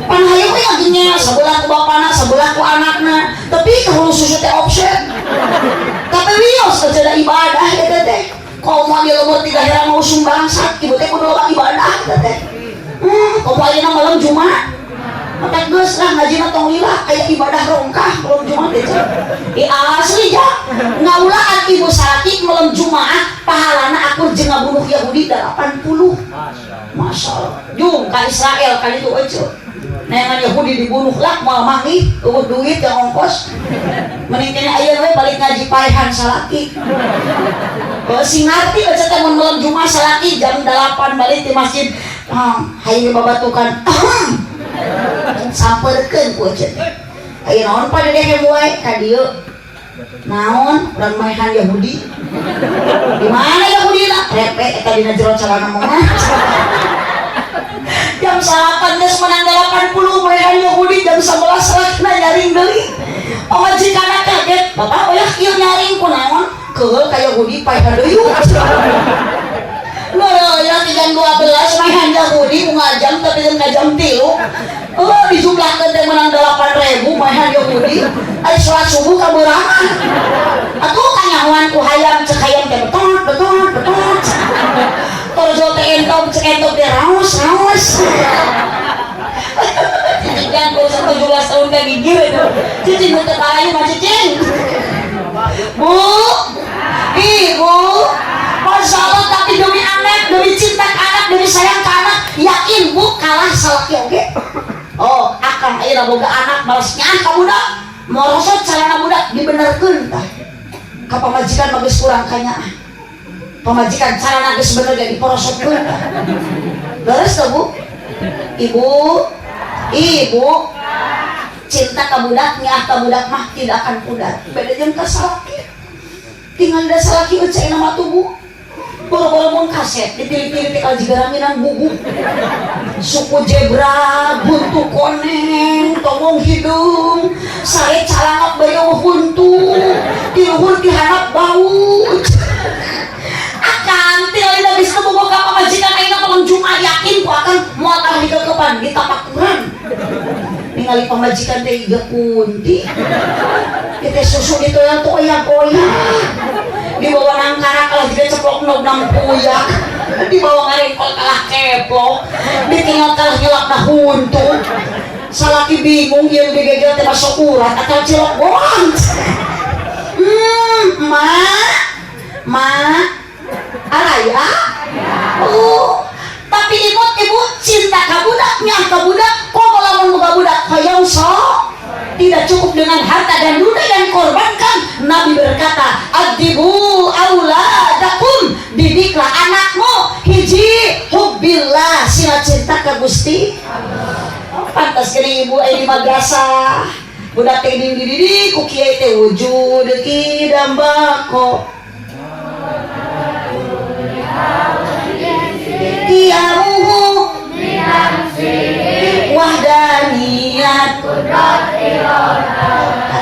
pan hayu we ngagenyel sebelah ku bapana, sebelah ku anakna, tapi ka hulu susu teh offset. Tapi wios teh ibadah eta teh. Komo di lembur tiga heran mau bangsat, ibu teh kudu loba ibadah eta teh. Komo ayeuna malam Jumat. Mata geus lah ngajina tong lila, aya ibadah rongkah malam Jumat teh. Ih, asli ja. Ngaulaan ibu salaki malam Jumat pahalana akur jeung ngabunuh Yahudi 80. Masya Allah. Jung ka Israel kali itu aja. Neangan Yahudi dibunuh lah moal manggih, euweuh duit yang ongkos. Mending kene ayeuna we balik ngaji paehan salaki. Oh, sing ngarti aja teh mun malam Jumat salaki jam 8 balik di masjid. Ah, hayu babatukan. Sampeurkeun ku aja teh. Aya naon pa dedeh wae ka dieu? Naon urang maehan Yahudi? Di mana Yahudi na? Repe eta dina jero celana mah. Jam 8 geus menang 80 maehan Yahudi, jam 11 salakina nyaring deui. Pamajikanna kaget, "Bapak oyak ieu nyaring kunaon?" "Keul ka Yahudi paehan deui." Loh, ya jam 12 maehan Yahudi jam tapi jam jam 3. Oh, dijumlahkeun teh menang 8.000 maehan Yahudi. Ari salat subuh kabeurang. Atuh kanyahoan ku hayam, cek hayam teh betot betot betot. Torjo teh entog, cek entog teh raos raos. Cicing kan urusan 17 tahun teh gigir itu. Cicing nu teu karayu mah cicing. Bu, Ibu, Masya Allah, tapi demi anak, demi cinta ke anak, demi sayang ke anak, yakin, Bu, kalah salaki oge. Oh, akang ayeuna boga anak malas nyaah ka budak, morosot calana budak dibenerkeun tah. Ka pamajikan mah geus kurang kanyaah. Pamajikan calana geus bener ge diporosotkeun tah. Leres teu, Bu? Ibu, Ibu, cinta ka budak, nyaah ka budak mah tidak akan pudar. Beda jeung ka salaki. Tinggal da salaki euceu nama tubuh. Boro-boro mun kaset ditilik-tilik teh kalau jiga ranginang bubu. Suku zebra, buntu koneng, tonggong hidung, sare calangap bari eueuh huntu, ti luhur ti handap bau. Akang tinggal da geus teu boga ka pamajikan ayeuna malam Jumat, yakin ku akang moal kalah dikekepan ditapakuran. Ningali pamajikan teh iga kunti. Ieu teh susu ditoyan tuh oyak-oyak. Dibawa nangkara kalah jiga ceplok nog nang puyak. Dibawa ngarengkol kalah keplok. Ditinggal kalah nyelapna huntu. Salaki bingung ieu digegel teh masuk urat atau cilok goang. Ma, ma, araya. Oh, tapi ibu, ibu cinta ka budak, nyaah ka budak, komo lamun boga budak hoyong so tidak cukup dengan harta dan dunia yang korbankan. Nabi berkata, "Addibu auladakum," didiklah anakmu hiji hubbillah, sila cinta ka Gusti. Oh, pantas kene ibu di madrasah budak teh dididik ku kiai teh wujud kidam bako Kiamuhu wahdaniyat.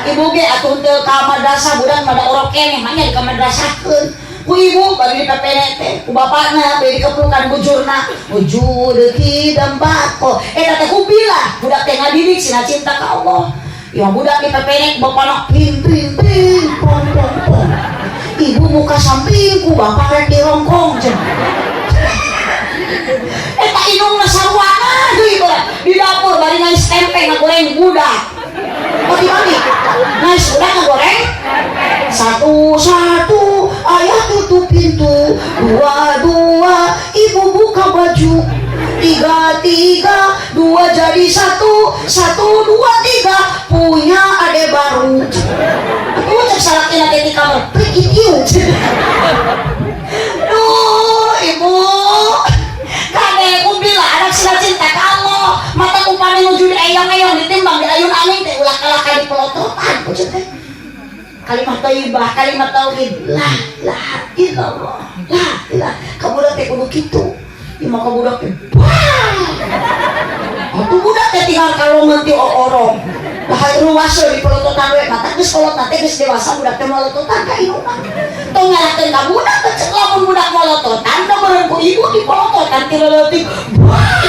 Ibu ge atuh teu ka madrasah, budak mah da orok keneh mah nya di ka madrasahkeun ku ibu bari di pepene teh ku bapakna bari dikeplukan bujurna wujud kidam bako eta teh hubillah, budak teh ngadidik sina cinta ka Allah. Ya budak di pepene bapakna ping ping ping pong pong pong, ibu muka samping ku bapak rek dirongkong cenah. Eta indungna saruana deui bae di dapur bari ngais tempe ngagoreng budak. Oh, di mana? Ngais budak ngagoreng. Satu satu ayah tutup pintu, dua dua ibu buka baju, tiga tiga dua jadi satu, satu dua tiga punya ade baru. Aku cek salakina teh di kamar pergi ieu. Duh, ibu. Kade kubila anak sila cinta ka Allah. Mata upami nuju di eyong-eyong ditimbang di ayun angin teh ulah kalah ka di pelototan. Maksud teh. Kalimat thayyibah, kalimat tauhid. La ilaha illallah. La ilaha. Ka budak teh kudu kitu. Ieu mah ka budak teh. Wah. Atuh budak teh tinggal kalongan ti orong. Lah ruas di pelototan we, mata geus kolot teh geus dewasa budak teh molototan ka indungna. Tong nyalahkeun ka budak teh, cek lamun budak molototan da meureun ku ibu di pelototan ti leutik. Wah.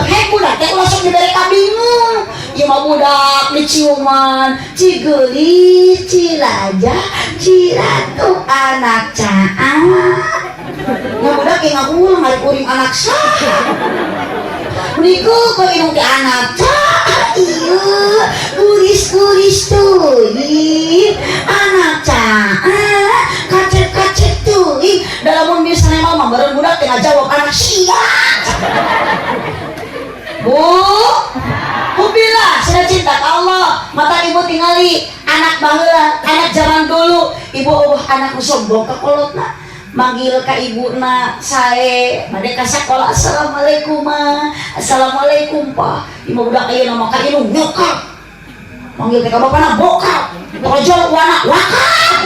Hei budak teh ulah sok dibere kabingung. Ieu mah budak diciuman, cigeulis, ciraja, ciratu anak caat. Nya budak ge ngagulang ari kuring anak saha. Niku kok indung teh anak caat ieu guris-guris teuing anak caat kacet-kacet teuing. Da lamun misalnya mah meureun budak teh ngajawab anak sia. Bu, Kubila sudah cinta ka Allah. Mata ibu tingali anak baheula, anak zaman dulu. Ibu eueuh anak nu sombong ka kolotna. Manggil ka ibuna sae, bade ka sakola, assalamualaikum ma, assalamualaikum pa. Ieu budak ayeuna mah ka indung nyokap. Manggil teh ka bapana bokap. Tojol wana wakap.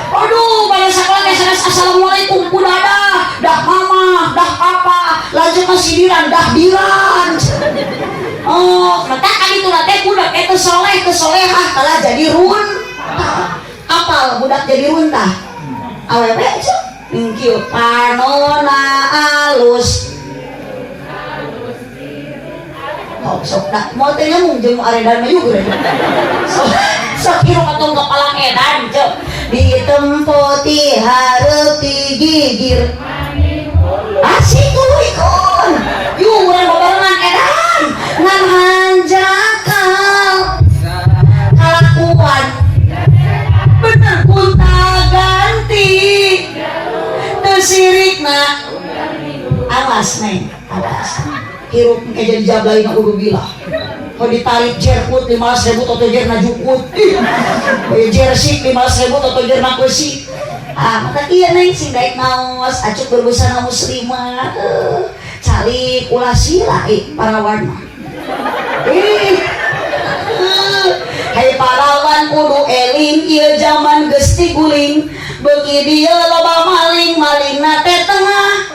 Aduh, pada sekolah teh sanes assalamualaikum ku dadah, dah mama, dah papa, lanjut ke sindiran, dah diran. Oh, mata kan itu teh budak teh soleh, teu solehah kalah jadi runtah. Apal budak jadi runtah. Awewe cuk, kieu panona alus. Oh, sok dah mau teh nyamung jeung aredan mah yugur. Sok sok hirup atong kapalang edan cuk. Ditempo ti hareup ti gigir. Asik tuluy kun. Yuk urang babarengan edan. Ngan hanjakal kalakuan. Bener gonta ganti. Teu sirikna. Awas neng, awas. Hirup engke jadi jablay na kudu bila. Kalau ditarik jerkut 15.000 atau jerna jukut. Ih, jersey 15.000 atau jerna besi. Ah, maka iya neng sing daek naos acuk berbusana muslimah. Calik ulah sila ih parawan mah. Ih. Hai parawan kudu eling ieu zaman geus tiguling. Beuki dieu loba maling, malingna teh tengah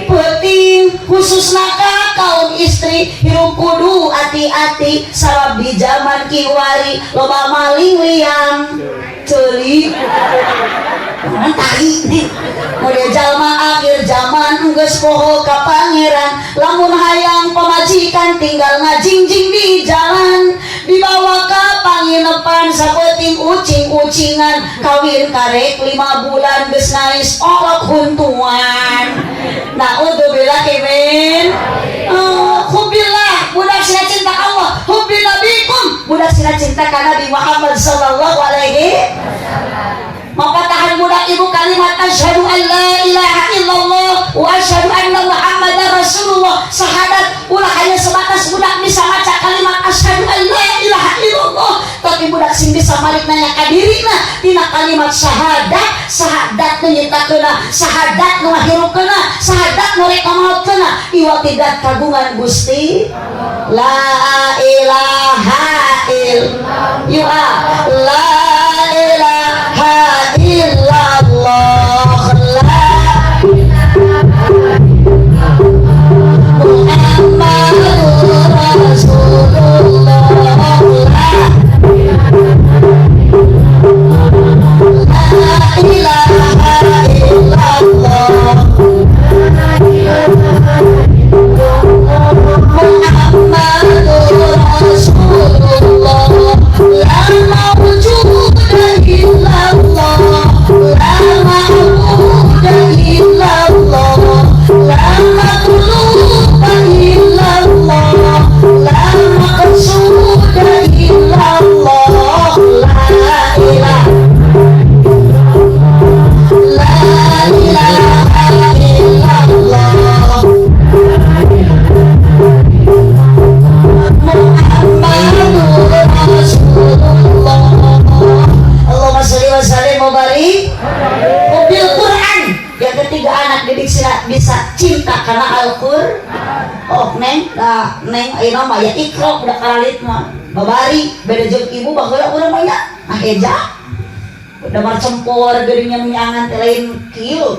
peuting, khususna ka kaum istri hirup kudu hati-hati sabab di zaman kiwari loba maling liang ceuli tai nih. Model jalma akhir zaman geus poho ka pangeran, lamun hayang pamajikan tinggal ngajingjing di jalan, dibawa ka panginepan sapeting ucing-ucingan, kawin karek 5 bulan geus ngais orok huntuan. Naudzubillah min hubillah budak sila cinta Allah, hubbi nabikum budak sila cinta ka Nabi Muhammad sallallahu alaihi. Mapatahan budak ibu kalimat asyhadu an la ilaha illallah wa asyhadu anna muhammadar rasulullah, syahadat. Ulah hanya sebatas budak bisa maca kalimat asyhadu an la ilaha illallah, tapi budak sing bisa malik nanya ka dirina tina kalimat syahadat. Syahadat nu nyiptakeuna, syahadat nu ngahirupkeuna, syahadat nu rek ngamaotkeuna, iwa tidak kagungan Gusti. La ilaha illallah, la ilaha illallah, la Muhammadur Rasulullah, la ilaha illallah, Muhammadur Rasulullah, la mawjud. Anak didik sila bisa cinta karena Al-Qur'an. Oh, Neng, nah, Neng, ayeuna mah ya Iqra udah karalit mah. Babari beda jeung ibu baheula urang mah nya ngaheja. Damar cempor geuning nyangan teh lain kieu.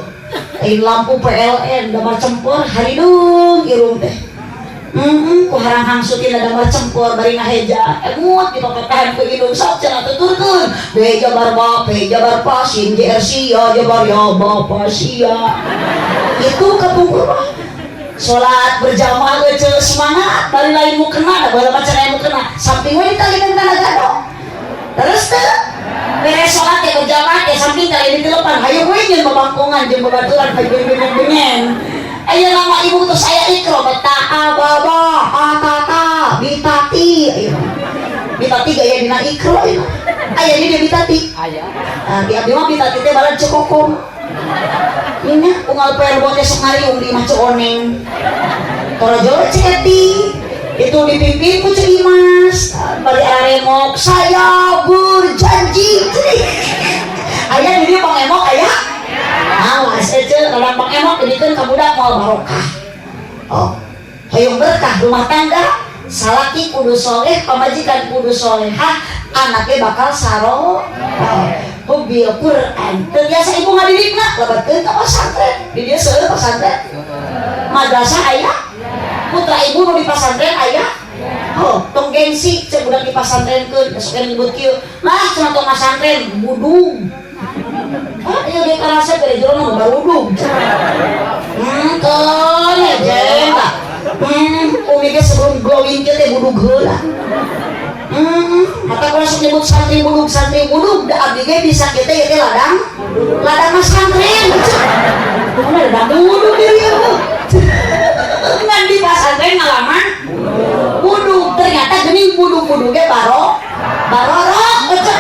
Lain lampu PLN, damar cempor haridung irung teh. Ku harang hangsutina damar cempor bari ngaheja. Emut dipapatahan ku hidung, sok cenah tuturkeun. B jabar ba, P jabar pa, sin JR sia, jabar ya bapa sia. Itu kapungkur mah. Salat berjamaah ge semangat, bari lain mukena, da baheula mah cenah mukena. Samping we ditalian kana gado. Terus teh beres salat teh berjamaah teh samping tali di telepan, hayu we nyeun babangkongan jeung babaturan bengen. Aya nama ibu terus aya Iqra bata baba atata bitati, ayo. Bitati gaya dina Iqra ieu. Aya di dia bitati. Aya. Nah, di abdi mah bitati teh balan cekokom. Ini unggal poe teh sok ngariung di imah Ceu Oneng. Torojo Ceti itu dipimpin ku Ceu Imas bari aremok, "Saya berjanji." Aya di dieu pangemok aya. Awas ece ladang pangemok didikeun ka budak moal barokah. Oh, hoyong berkah rumah tangga, salaki kudu soleh, pamajikan kudu solehah, anaknya bakal saro. Oh, hubbil Quran. Teu biasa ibu ngadidikna, lebetkeun ka pasantren. Di dieu seueur pasantren. Madrasah aya? Putra ibu nu di pasantren aya? Oh, tong gengsi cek budak di pasantrenkeun, besok nyebut kieu. Lah, cenah tong pasantren budug. Ah, iya ge karasa bere jero mah barudug. Keun jeng tah. Umi ge sebelum glowing kieu teh budug heula. Mata kalau langsung nyebut santri budug, da abdi ge bisa kita ya teh ladang, ladang masantren. Mana ladang budug diri ya. Ngan di pasantren ngalaman budug, ternyata geuning budug-budug ge baro barorok ecek.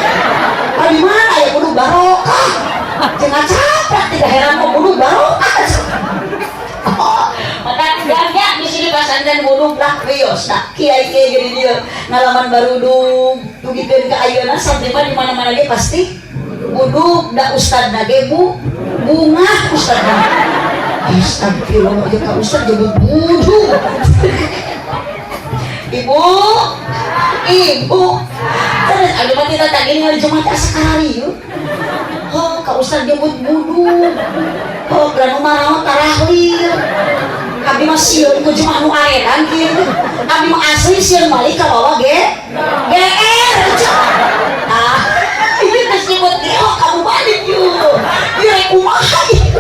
Ah, di mana ya budug barokah? Cenah capek tidak heran kok budug barokah. Oh, maka banyak di sini pasantren budug lah wios nah kiai kiai gini dia ngalaman barudug dugikeun ka ayeuna santri mah di mana-mana ge pasti budug, da ustadna ge bu bungah ustadna. Astagfirullah ya, ka ustad jebut budug. Ibu, ibu terus ada mati tadi ini hari Jumat asa kararieu. Oh, ka ustad jebut budug. Oh, beranu maraot tarahlir. Abdi mah sieun ku jemaah nu aredan kieu. Abdi mah asli sieun balik ka bawa ge GR. Ah, ini geus nyebut gelo kamu balik yeuh. Ieu rek kumaha ieu?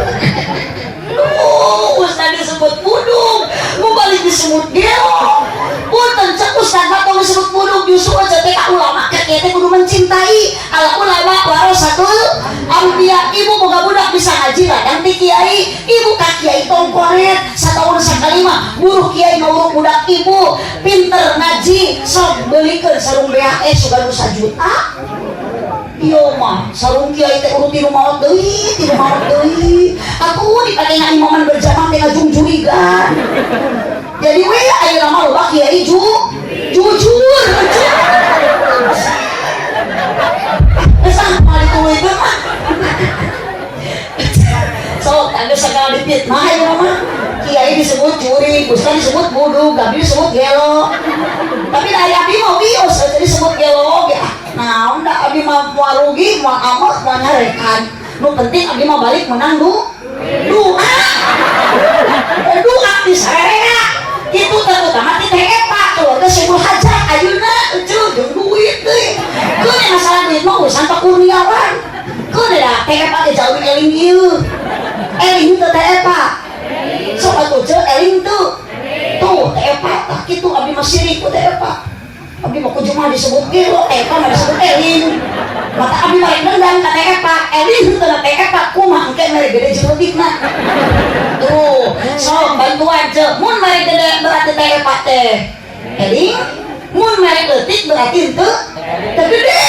Duh, ustad disebut budug, mau balik disebut gelo. Punten cek ustad mah tong disebut budug, justru aja teh ka ulama ka kieu teh kudu mencintai ala ulama warasatul anbiya. Ibu boga budak bisa ngaji ladang ti kiai, ibu ka kiai tong koret satahun sakali mah buruh kiai nguruk budak ibu pinter ngaji, sok beulikeun sarung BHS sugan nu sajuta. Iya mah, sarung kiai teh urut tilu maot deui, tilu maot deui. Atuh dipake ngaimaman berjamaah teh ngajungjurigan. Jadi we ayeuna mah loba kiai jujur. Geus ah moal dituluykeun mah. Sok ada segala dipitnah ayeuna mah. Kiai disebut jurig, ustaz disebut budug, abdi disebut gelo. Tapi dari abdi mah wios aja disebut gelo ge. Ah, naon da abdi mah moal rugi, moal amat, moal nyarekan. Nu penting abdi mah balik menang doa. Doa di saya. Itu terutama di TEPA keluarga Syekhul Hajat ayeuna eceu jeung duit deui. Keun masalah duit mah urusan Pak Kurniawan. Keun da TEPA ge jauh eling ieu. Eling teu TEPA. Sok atuh ceu eling teu. Tuh TEPA tah kitu abdi mah sirik ku TEPA. Abdi mah ku jemaah disebut gelo, TEPA mah disebut eling. Mata abdi mah rek nendang ka TEPA, eling teu na TEPA kumaha engke mere gede jeung leutikna. Tuh, sok bantuan ceu, mun mere gede berarti TEPA teh eling, mun mere leutik berarti teu teu gede.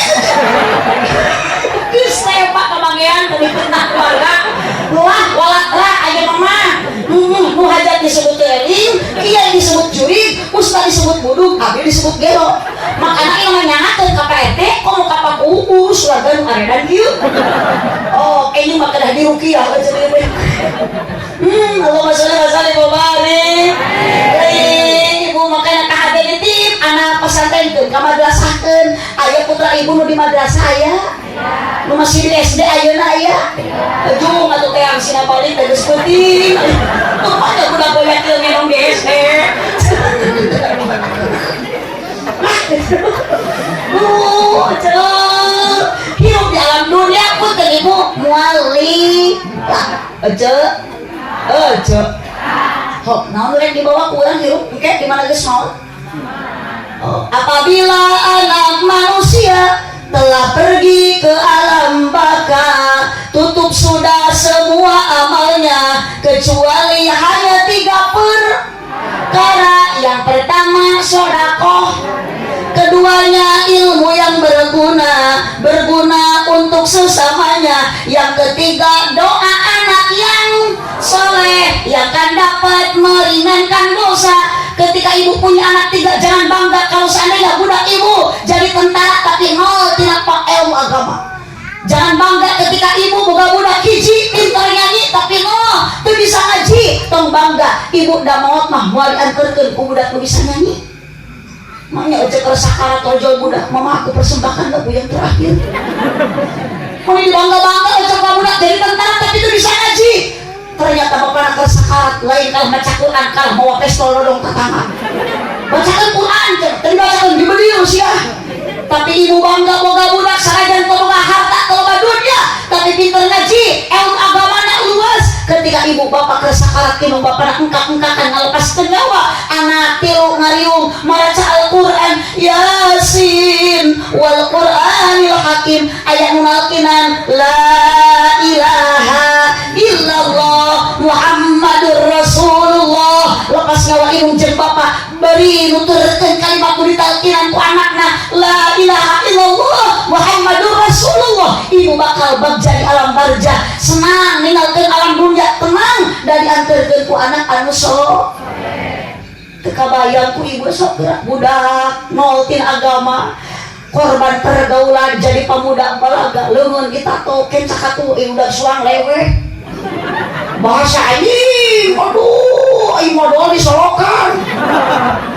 Geus TEPA kamanggean ku dipitnah keluarga. Wah, walatra aya mama. Nu hajat disebut eling, kiai disebut jurig, ustad disebut budug, abdi disebut gelo. Makana ieu mah nyangakeun ka Pak RT, komo ka Pak Kuus, warga nu aredan kieu. Oh, ini mah kedah diruqyah aja ieu. Allahumma sholli wa sallim wa barik. Ibu, makanya kahade nitip anak pesantrenkeun ka madrasahkeun. Aya putra ibu nu di madrasah? Aya nu masih di SD ayeuna? Aya? Jung atuh teh sina balik da geus peuting. Rupanya budak goyak ieu ngenong di SD. Bu, hirup di alam dunia pun ke ibu moal lila. Ece, ece. Hok, naon rek dibawa ku urang hirup engke di mana geus maot? Oh, apabila anak manusia telah pergi ke alam baka, tutup sudah semua amalnya kecuali hanya tiga perkara. Yang pertama sodakoh, keduanya ilmu yang berguna, berguna untuk sesamanya, yang ketiga doa anak yang soleh yang akan dapat meringankan dosa. Ketika ibu punya anak tiga, jangan bangga kalau seandainya budak ibu jadi tentara tapi nol tidak pak ilmu agama. Jangan bangga ketika ibu boga budak hiji pintar nyanyi tapi nol teu bisa ngaji. Tong bangga, ibu dah maot mah moal dianterkeun ku budak nu bisa nyanyi. Makanya ece keur sakarat tojol budak, "Mama, aku persembahkan lagu yang terakhir." Mau dibangga-bangga ece ka budak jadi tentara tapi itu bisa ngaji. Ternyata bapak keur sakarat lain kalah maca Quran, kalah mawa pistol nodong ka tangan. Bacakan Quran, teu dibacakan dibedil sia. Tapi ibu bangga boga budak sanajan teu boga harta, teu loba dunia, tapi pinter ngaji, ilmu agamana luas. Ketika ibu bapak keur sakarat kinu bapak engkak-engkakan ngalepaskeun nyawa, anak tilu ngariung maraca Al-Qur'an, Yasin wal Qur'anil Hakim, aya nu nalkinan la ilaha illallah Muhammadur Rasulullah. Lepas nyawa indung jeung bapak bari nuturkeun kalimat nu ditalkinan ku anakna la ilaha illallah Muhammadur Rasulullah, ibu bakal bagja di alam barjah, senang ninggalkeun alam dunia, tenang dan diantarkeun ku anak anu so. Teu kabayang ku ibu sok gerak budak nol tina agama, korban pergaulan, jadi pemuda balaga, leungeun ditato kenca katu udah suang lewe bahasa anjing. Aduh, aing modal disolokan.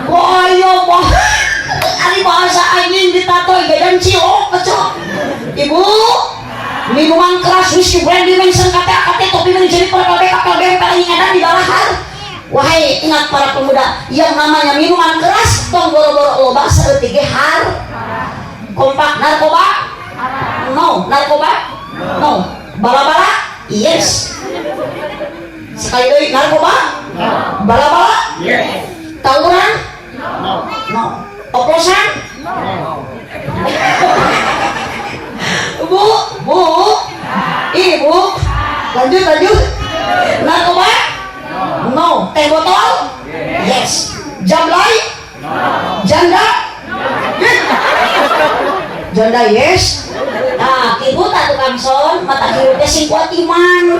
Wah, iya, wah, ari bahasa anjing ditato jajan cilok kecok. Ibu, minuman keras, whisky, brandy, mention kate kate topi menjadi para kapal bempel edan di dalahar. Wahai, ingat para pemuda, yang namanya minuman keras tong boro-boro loba, saeutik ge har kompak. Narkoba no, narkoba no, bala-bala yes. Sekali lagi, narkoba, bala-bala Yes. tawuran No. no, oplosan No. Bu, bu, ibu, lanjut, lanjut. Narkoba no, teh botol yes, jablay? Janda, janda yes. Nah, kitu tah tukang son, mata hirup teh sing kuat iman,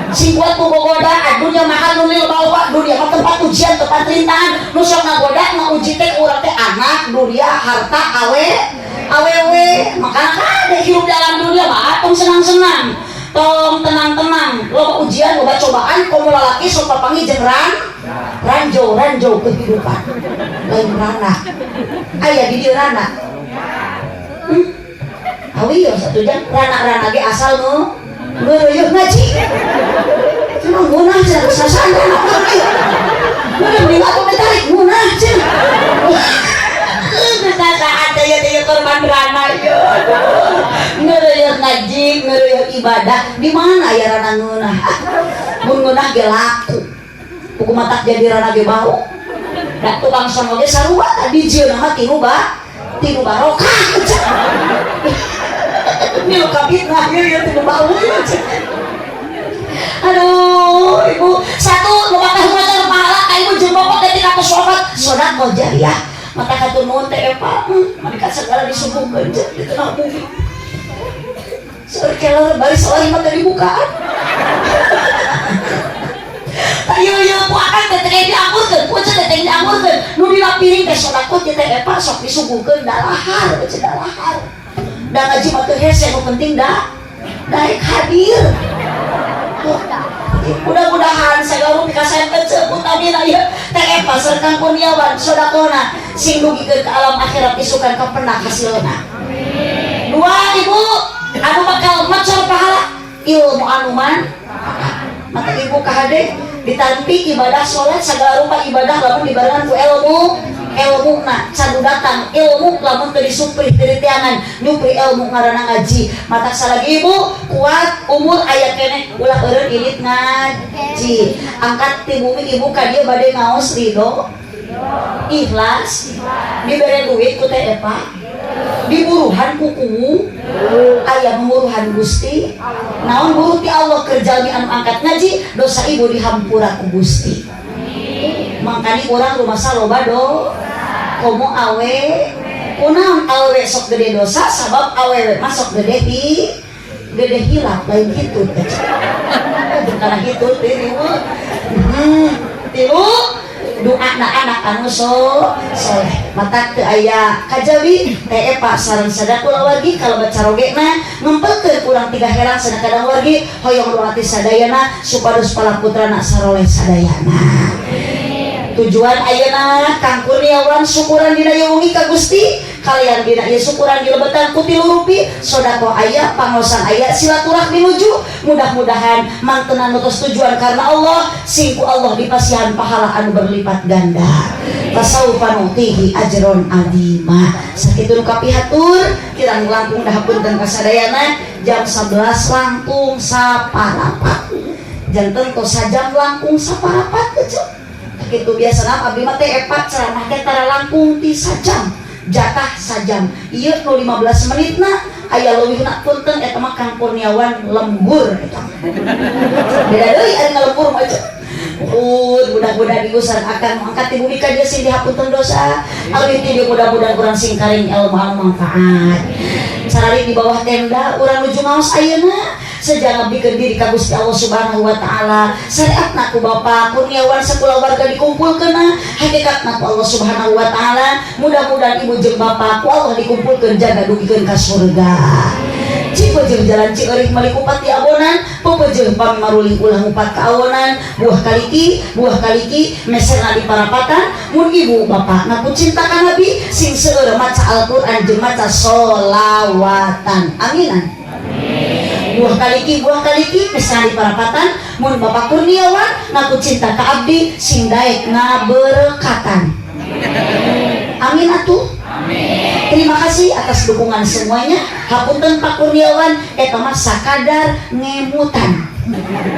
sing kuat ku gogodaan. Dunia mahal lil balwa, dunia mah tempat ujian, tempat rintangan. Nu sok ngagoda ngauji teh urang teh anak, dunia, harta, awe awewe. Makana kade hirup dalam dunia mah tong senang-senang, tong tenang-tenang, loba ujian, loba cobaan. Komo lalaki sok papanggih jeung ranjau, ranjau kehidupan, lain rana. Aya di dieu rana? Awi ya satu jam rana-rana ge asal nu ngeureuyeuh ngaji. Cenah ngeunah cenah geus sasana rana. Udah mending aku ditarik ngeunah cenah. Geus saat teh teh korban rana ieu. Ngeureuyeuh ngaji, ngeureuyeuh ibadah, di mana ya rana ngeunah? Mun ngeunah ge laku. Buku matak jadi rana ge bau. Da tukang sono ge sarua tadi jieuna mah tinu barokah. Milu kabitnah ieu ieu tinu bau ieu. Aduh, ibu, satu nu bakal ngajar pahala ka ibu jeung bapak ketika aku sholat, sedekah jariah. Mata hatur nuhun teh Epa, malaikat segala disuguhkeun di tengah bumi. Seueur keler bari salahima teh dibukaan. Ieu ieu ku akang teh teh diangurkeun, ku teh teh diangurkeun. Nu dina piring teh sedekah teh teh Epa sok disuguhkeun dalahar, teh dalahar. Da ngaji mah teu hese, nu penting da daek hadir. Mudah-mudahan segala rupi kasayang ece utamina ieu Teh Epa sareng Kang Kurniawan, sodakohna sing dugikeun ka alam akhirat, isukan kapendak hasilna. Dua, ibu, anu bakal macor pahala, ilmu anu manfaat. Mata ibu kahade ditampi ibadah sholat, segala rupa ibadah lamun dibarengan ku ilmu. Ilmu na cadu datang, ilmu lamun teu disuprih teu diteangan, nyupri ilmu ngaranna ngaji. Mata salagi ibu kuat, umur aya keneh, ulah eureun indit ngaji. Angkat ti bumi ibu ka dieu bade ngaos ridho ikhlas, dibere duit ku Teh Epa, diburuhan ku kuwu, aya memuruhan Gusti. Naon buruh ti Allah keur jalmi anu angkat ngaji, dosa ibu dihampura ku Gusti. Makanya urang rumasa loba do komo awe. Kunaon awewe sok gede dosa? Sabab awewe mah sok gede di gede hilap, lain hitut, karena hitut ini. Tilu, doa na anak anu soleh. Mata teu aya kajabi Teh Epa sareng sadaya kulawargi kalau baca rogena ngempelkeun kurang tiga herang sadaya wargi, hoyong doa ti sadayana supados para putrana saroleh sadayana. Tujuan ayeuna Kang Kurniawan syukuran dina ieu wengi ka Gusti, kalian dina ieu syukuran dilebetan ku tilu rupi, sodakoh aya, pangosan aya, silaturahmi nuju. Mudah-mudahan mangtenan nutos tujuan karena Allah, sing ku Allah dipasihan pahala anu berlipat ganda. Fasaufa nu'tihi ajron azima. Sakitu nu kapihatur, kirang langkung dahapunten kasadayana. Jam 11 langkung saparapat, janten tos sajam langkung saparapat kecil gitu. Biasa abdi mah teh epat ceramah teh tara langkung ti sajam, jatah sajam. Ieu nu 15 menit na aya leuwihna, punten, eta mah Kang Kurniawan lembur, eta beda deui, ari ngalembur mah. Mudah-mudahan ibu sareng akan angkat di bumi ka dieu sing dihapunten dosa. Alwi ti dieu mudah-mudahan kurang sing karing ilmu anu manfaat. Sarari di bawah tenda urang nuju ngaos ayeuna sejak ngabdikeun diri ka Gusti Allah Subhanahu wa taala. Syariatna ku Bapak Kurniawan sakulawarga dikumpulkeun, hakikatna ku Allah Subhanahu wa taala. Mudah-mudahan ibu jeung bapak ku Allah dikumpulkeun jaga dugikeun ka surga. Cipeujeuh jalan Cieurik meuli kupat di abonan, pepeujeuh pami maruling ulah ngupat ka awonan. Buah kaliki, buah kaliki meserna di parapatan. Mun ibu bapak ngaku cinta ka Nabi, sing seueur maca Al-Qur'an jeung maca solawatan. Aminan. Buah kaliki, buah kaliki meserna di parapatan. Mun Bapak Kurniawan ngaku cinta ka abdi, sing daek ngaberekatan. Amin atuh. Terima kasih atas dukungan semuanya. Hapunten Pak Kurniawan, eta mah sakadar ngemutan.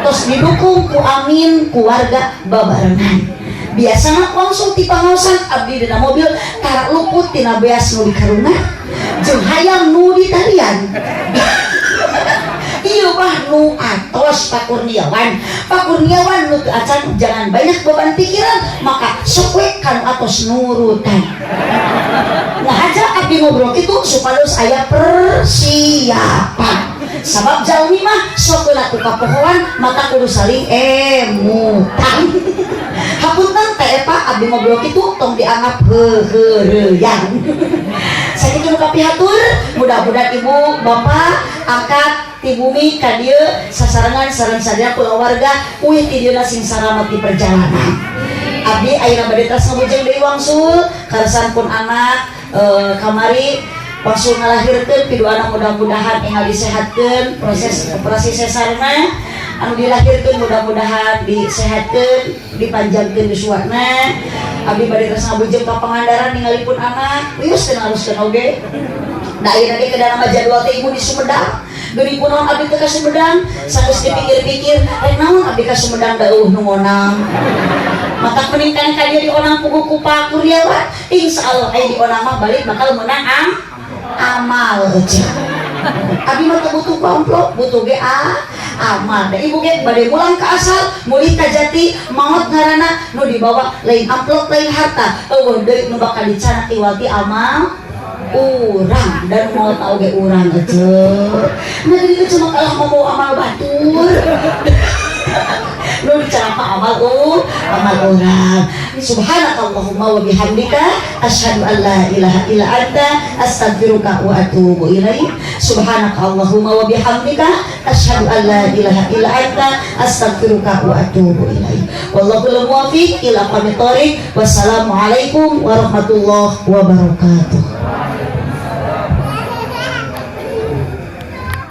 Terus didukung ku amin ku warga babarengan. Biasana langsung ti pangaosan abdi dina mobil tara luput tina beas nu dikarungan jeung hayam nu ditarian. Iya mah nu atos Pak Kurniawan. Pak Kurniawan nu teu acan, jangan banyak beban pikiran, maka sok we kanu atos nurutan. Nah aja abdi ngobrol itu supados aya persiapan. Sabab jalmi mah sok kena ku kapohoan, mata kudu saling emutan. Hapunten Teh Epa, abdi ngobrol kitu tong dianggap heuheureyan. Sakitu nu kapihatur, mudah-mudahan ibu bapak angkat ti bumi ka dieu sasarengan sareng sadaya kulawarga, uih ti dieu sing salamet di perjalanan. Abdi ayeuna bade teras ngabujeng deui wangsul kaleresan pun anak kamari wangsul ngalahirkeun piduana, mudah-mudahan enggal disehatkeun proses operasi sesarna, anu dilahirkeun mudah-mudahan disehatkeun, dipanjangkeun yuswana. Abdi bade teras ngabujeng ka Pangandaran ningali pun anak, wios teu naruskeun oge. Da ayeuna ge kedana mah jadwal teh ibu di Sumedang. Geuning kunaon abdi teh ka Sumedang? Sageus dipikir-pikir, rek naon abdi ka Sumedang, da euweuh nu ngonang. Matak mending kan ka dieu dionang puguh ku Pak Kurniawan. Insyaallah aya dionang mah balik bakal menang amal aja. Abdi mah teu butuh amplop, butuh ge amal. Da ibu ge bade mulang ka asal, mulih ka jati, maot ngaranna, nu dibawa lain amplop, lain harta. Euweuh deui nu bakal dicanak iwal ti amal urang, dan mau tahu ge urang aja. Nah, jadi cuma kalah mau amal batur. Nu dicanak amal amal urang. Subhanakallahumma wa bihamdika, asyhadu an la ilaha illa anta, astaghfiruka wa atubu ilaik. Subhanakallahumma wa bihamdika, asyhadu an la ilaha illa anta, astaghfiruka wa atubu ilaik. Wallahul muwaffiq ila aqwamit thoriq. Wassalamualaikum warahmatullahi wabarakatuh.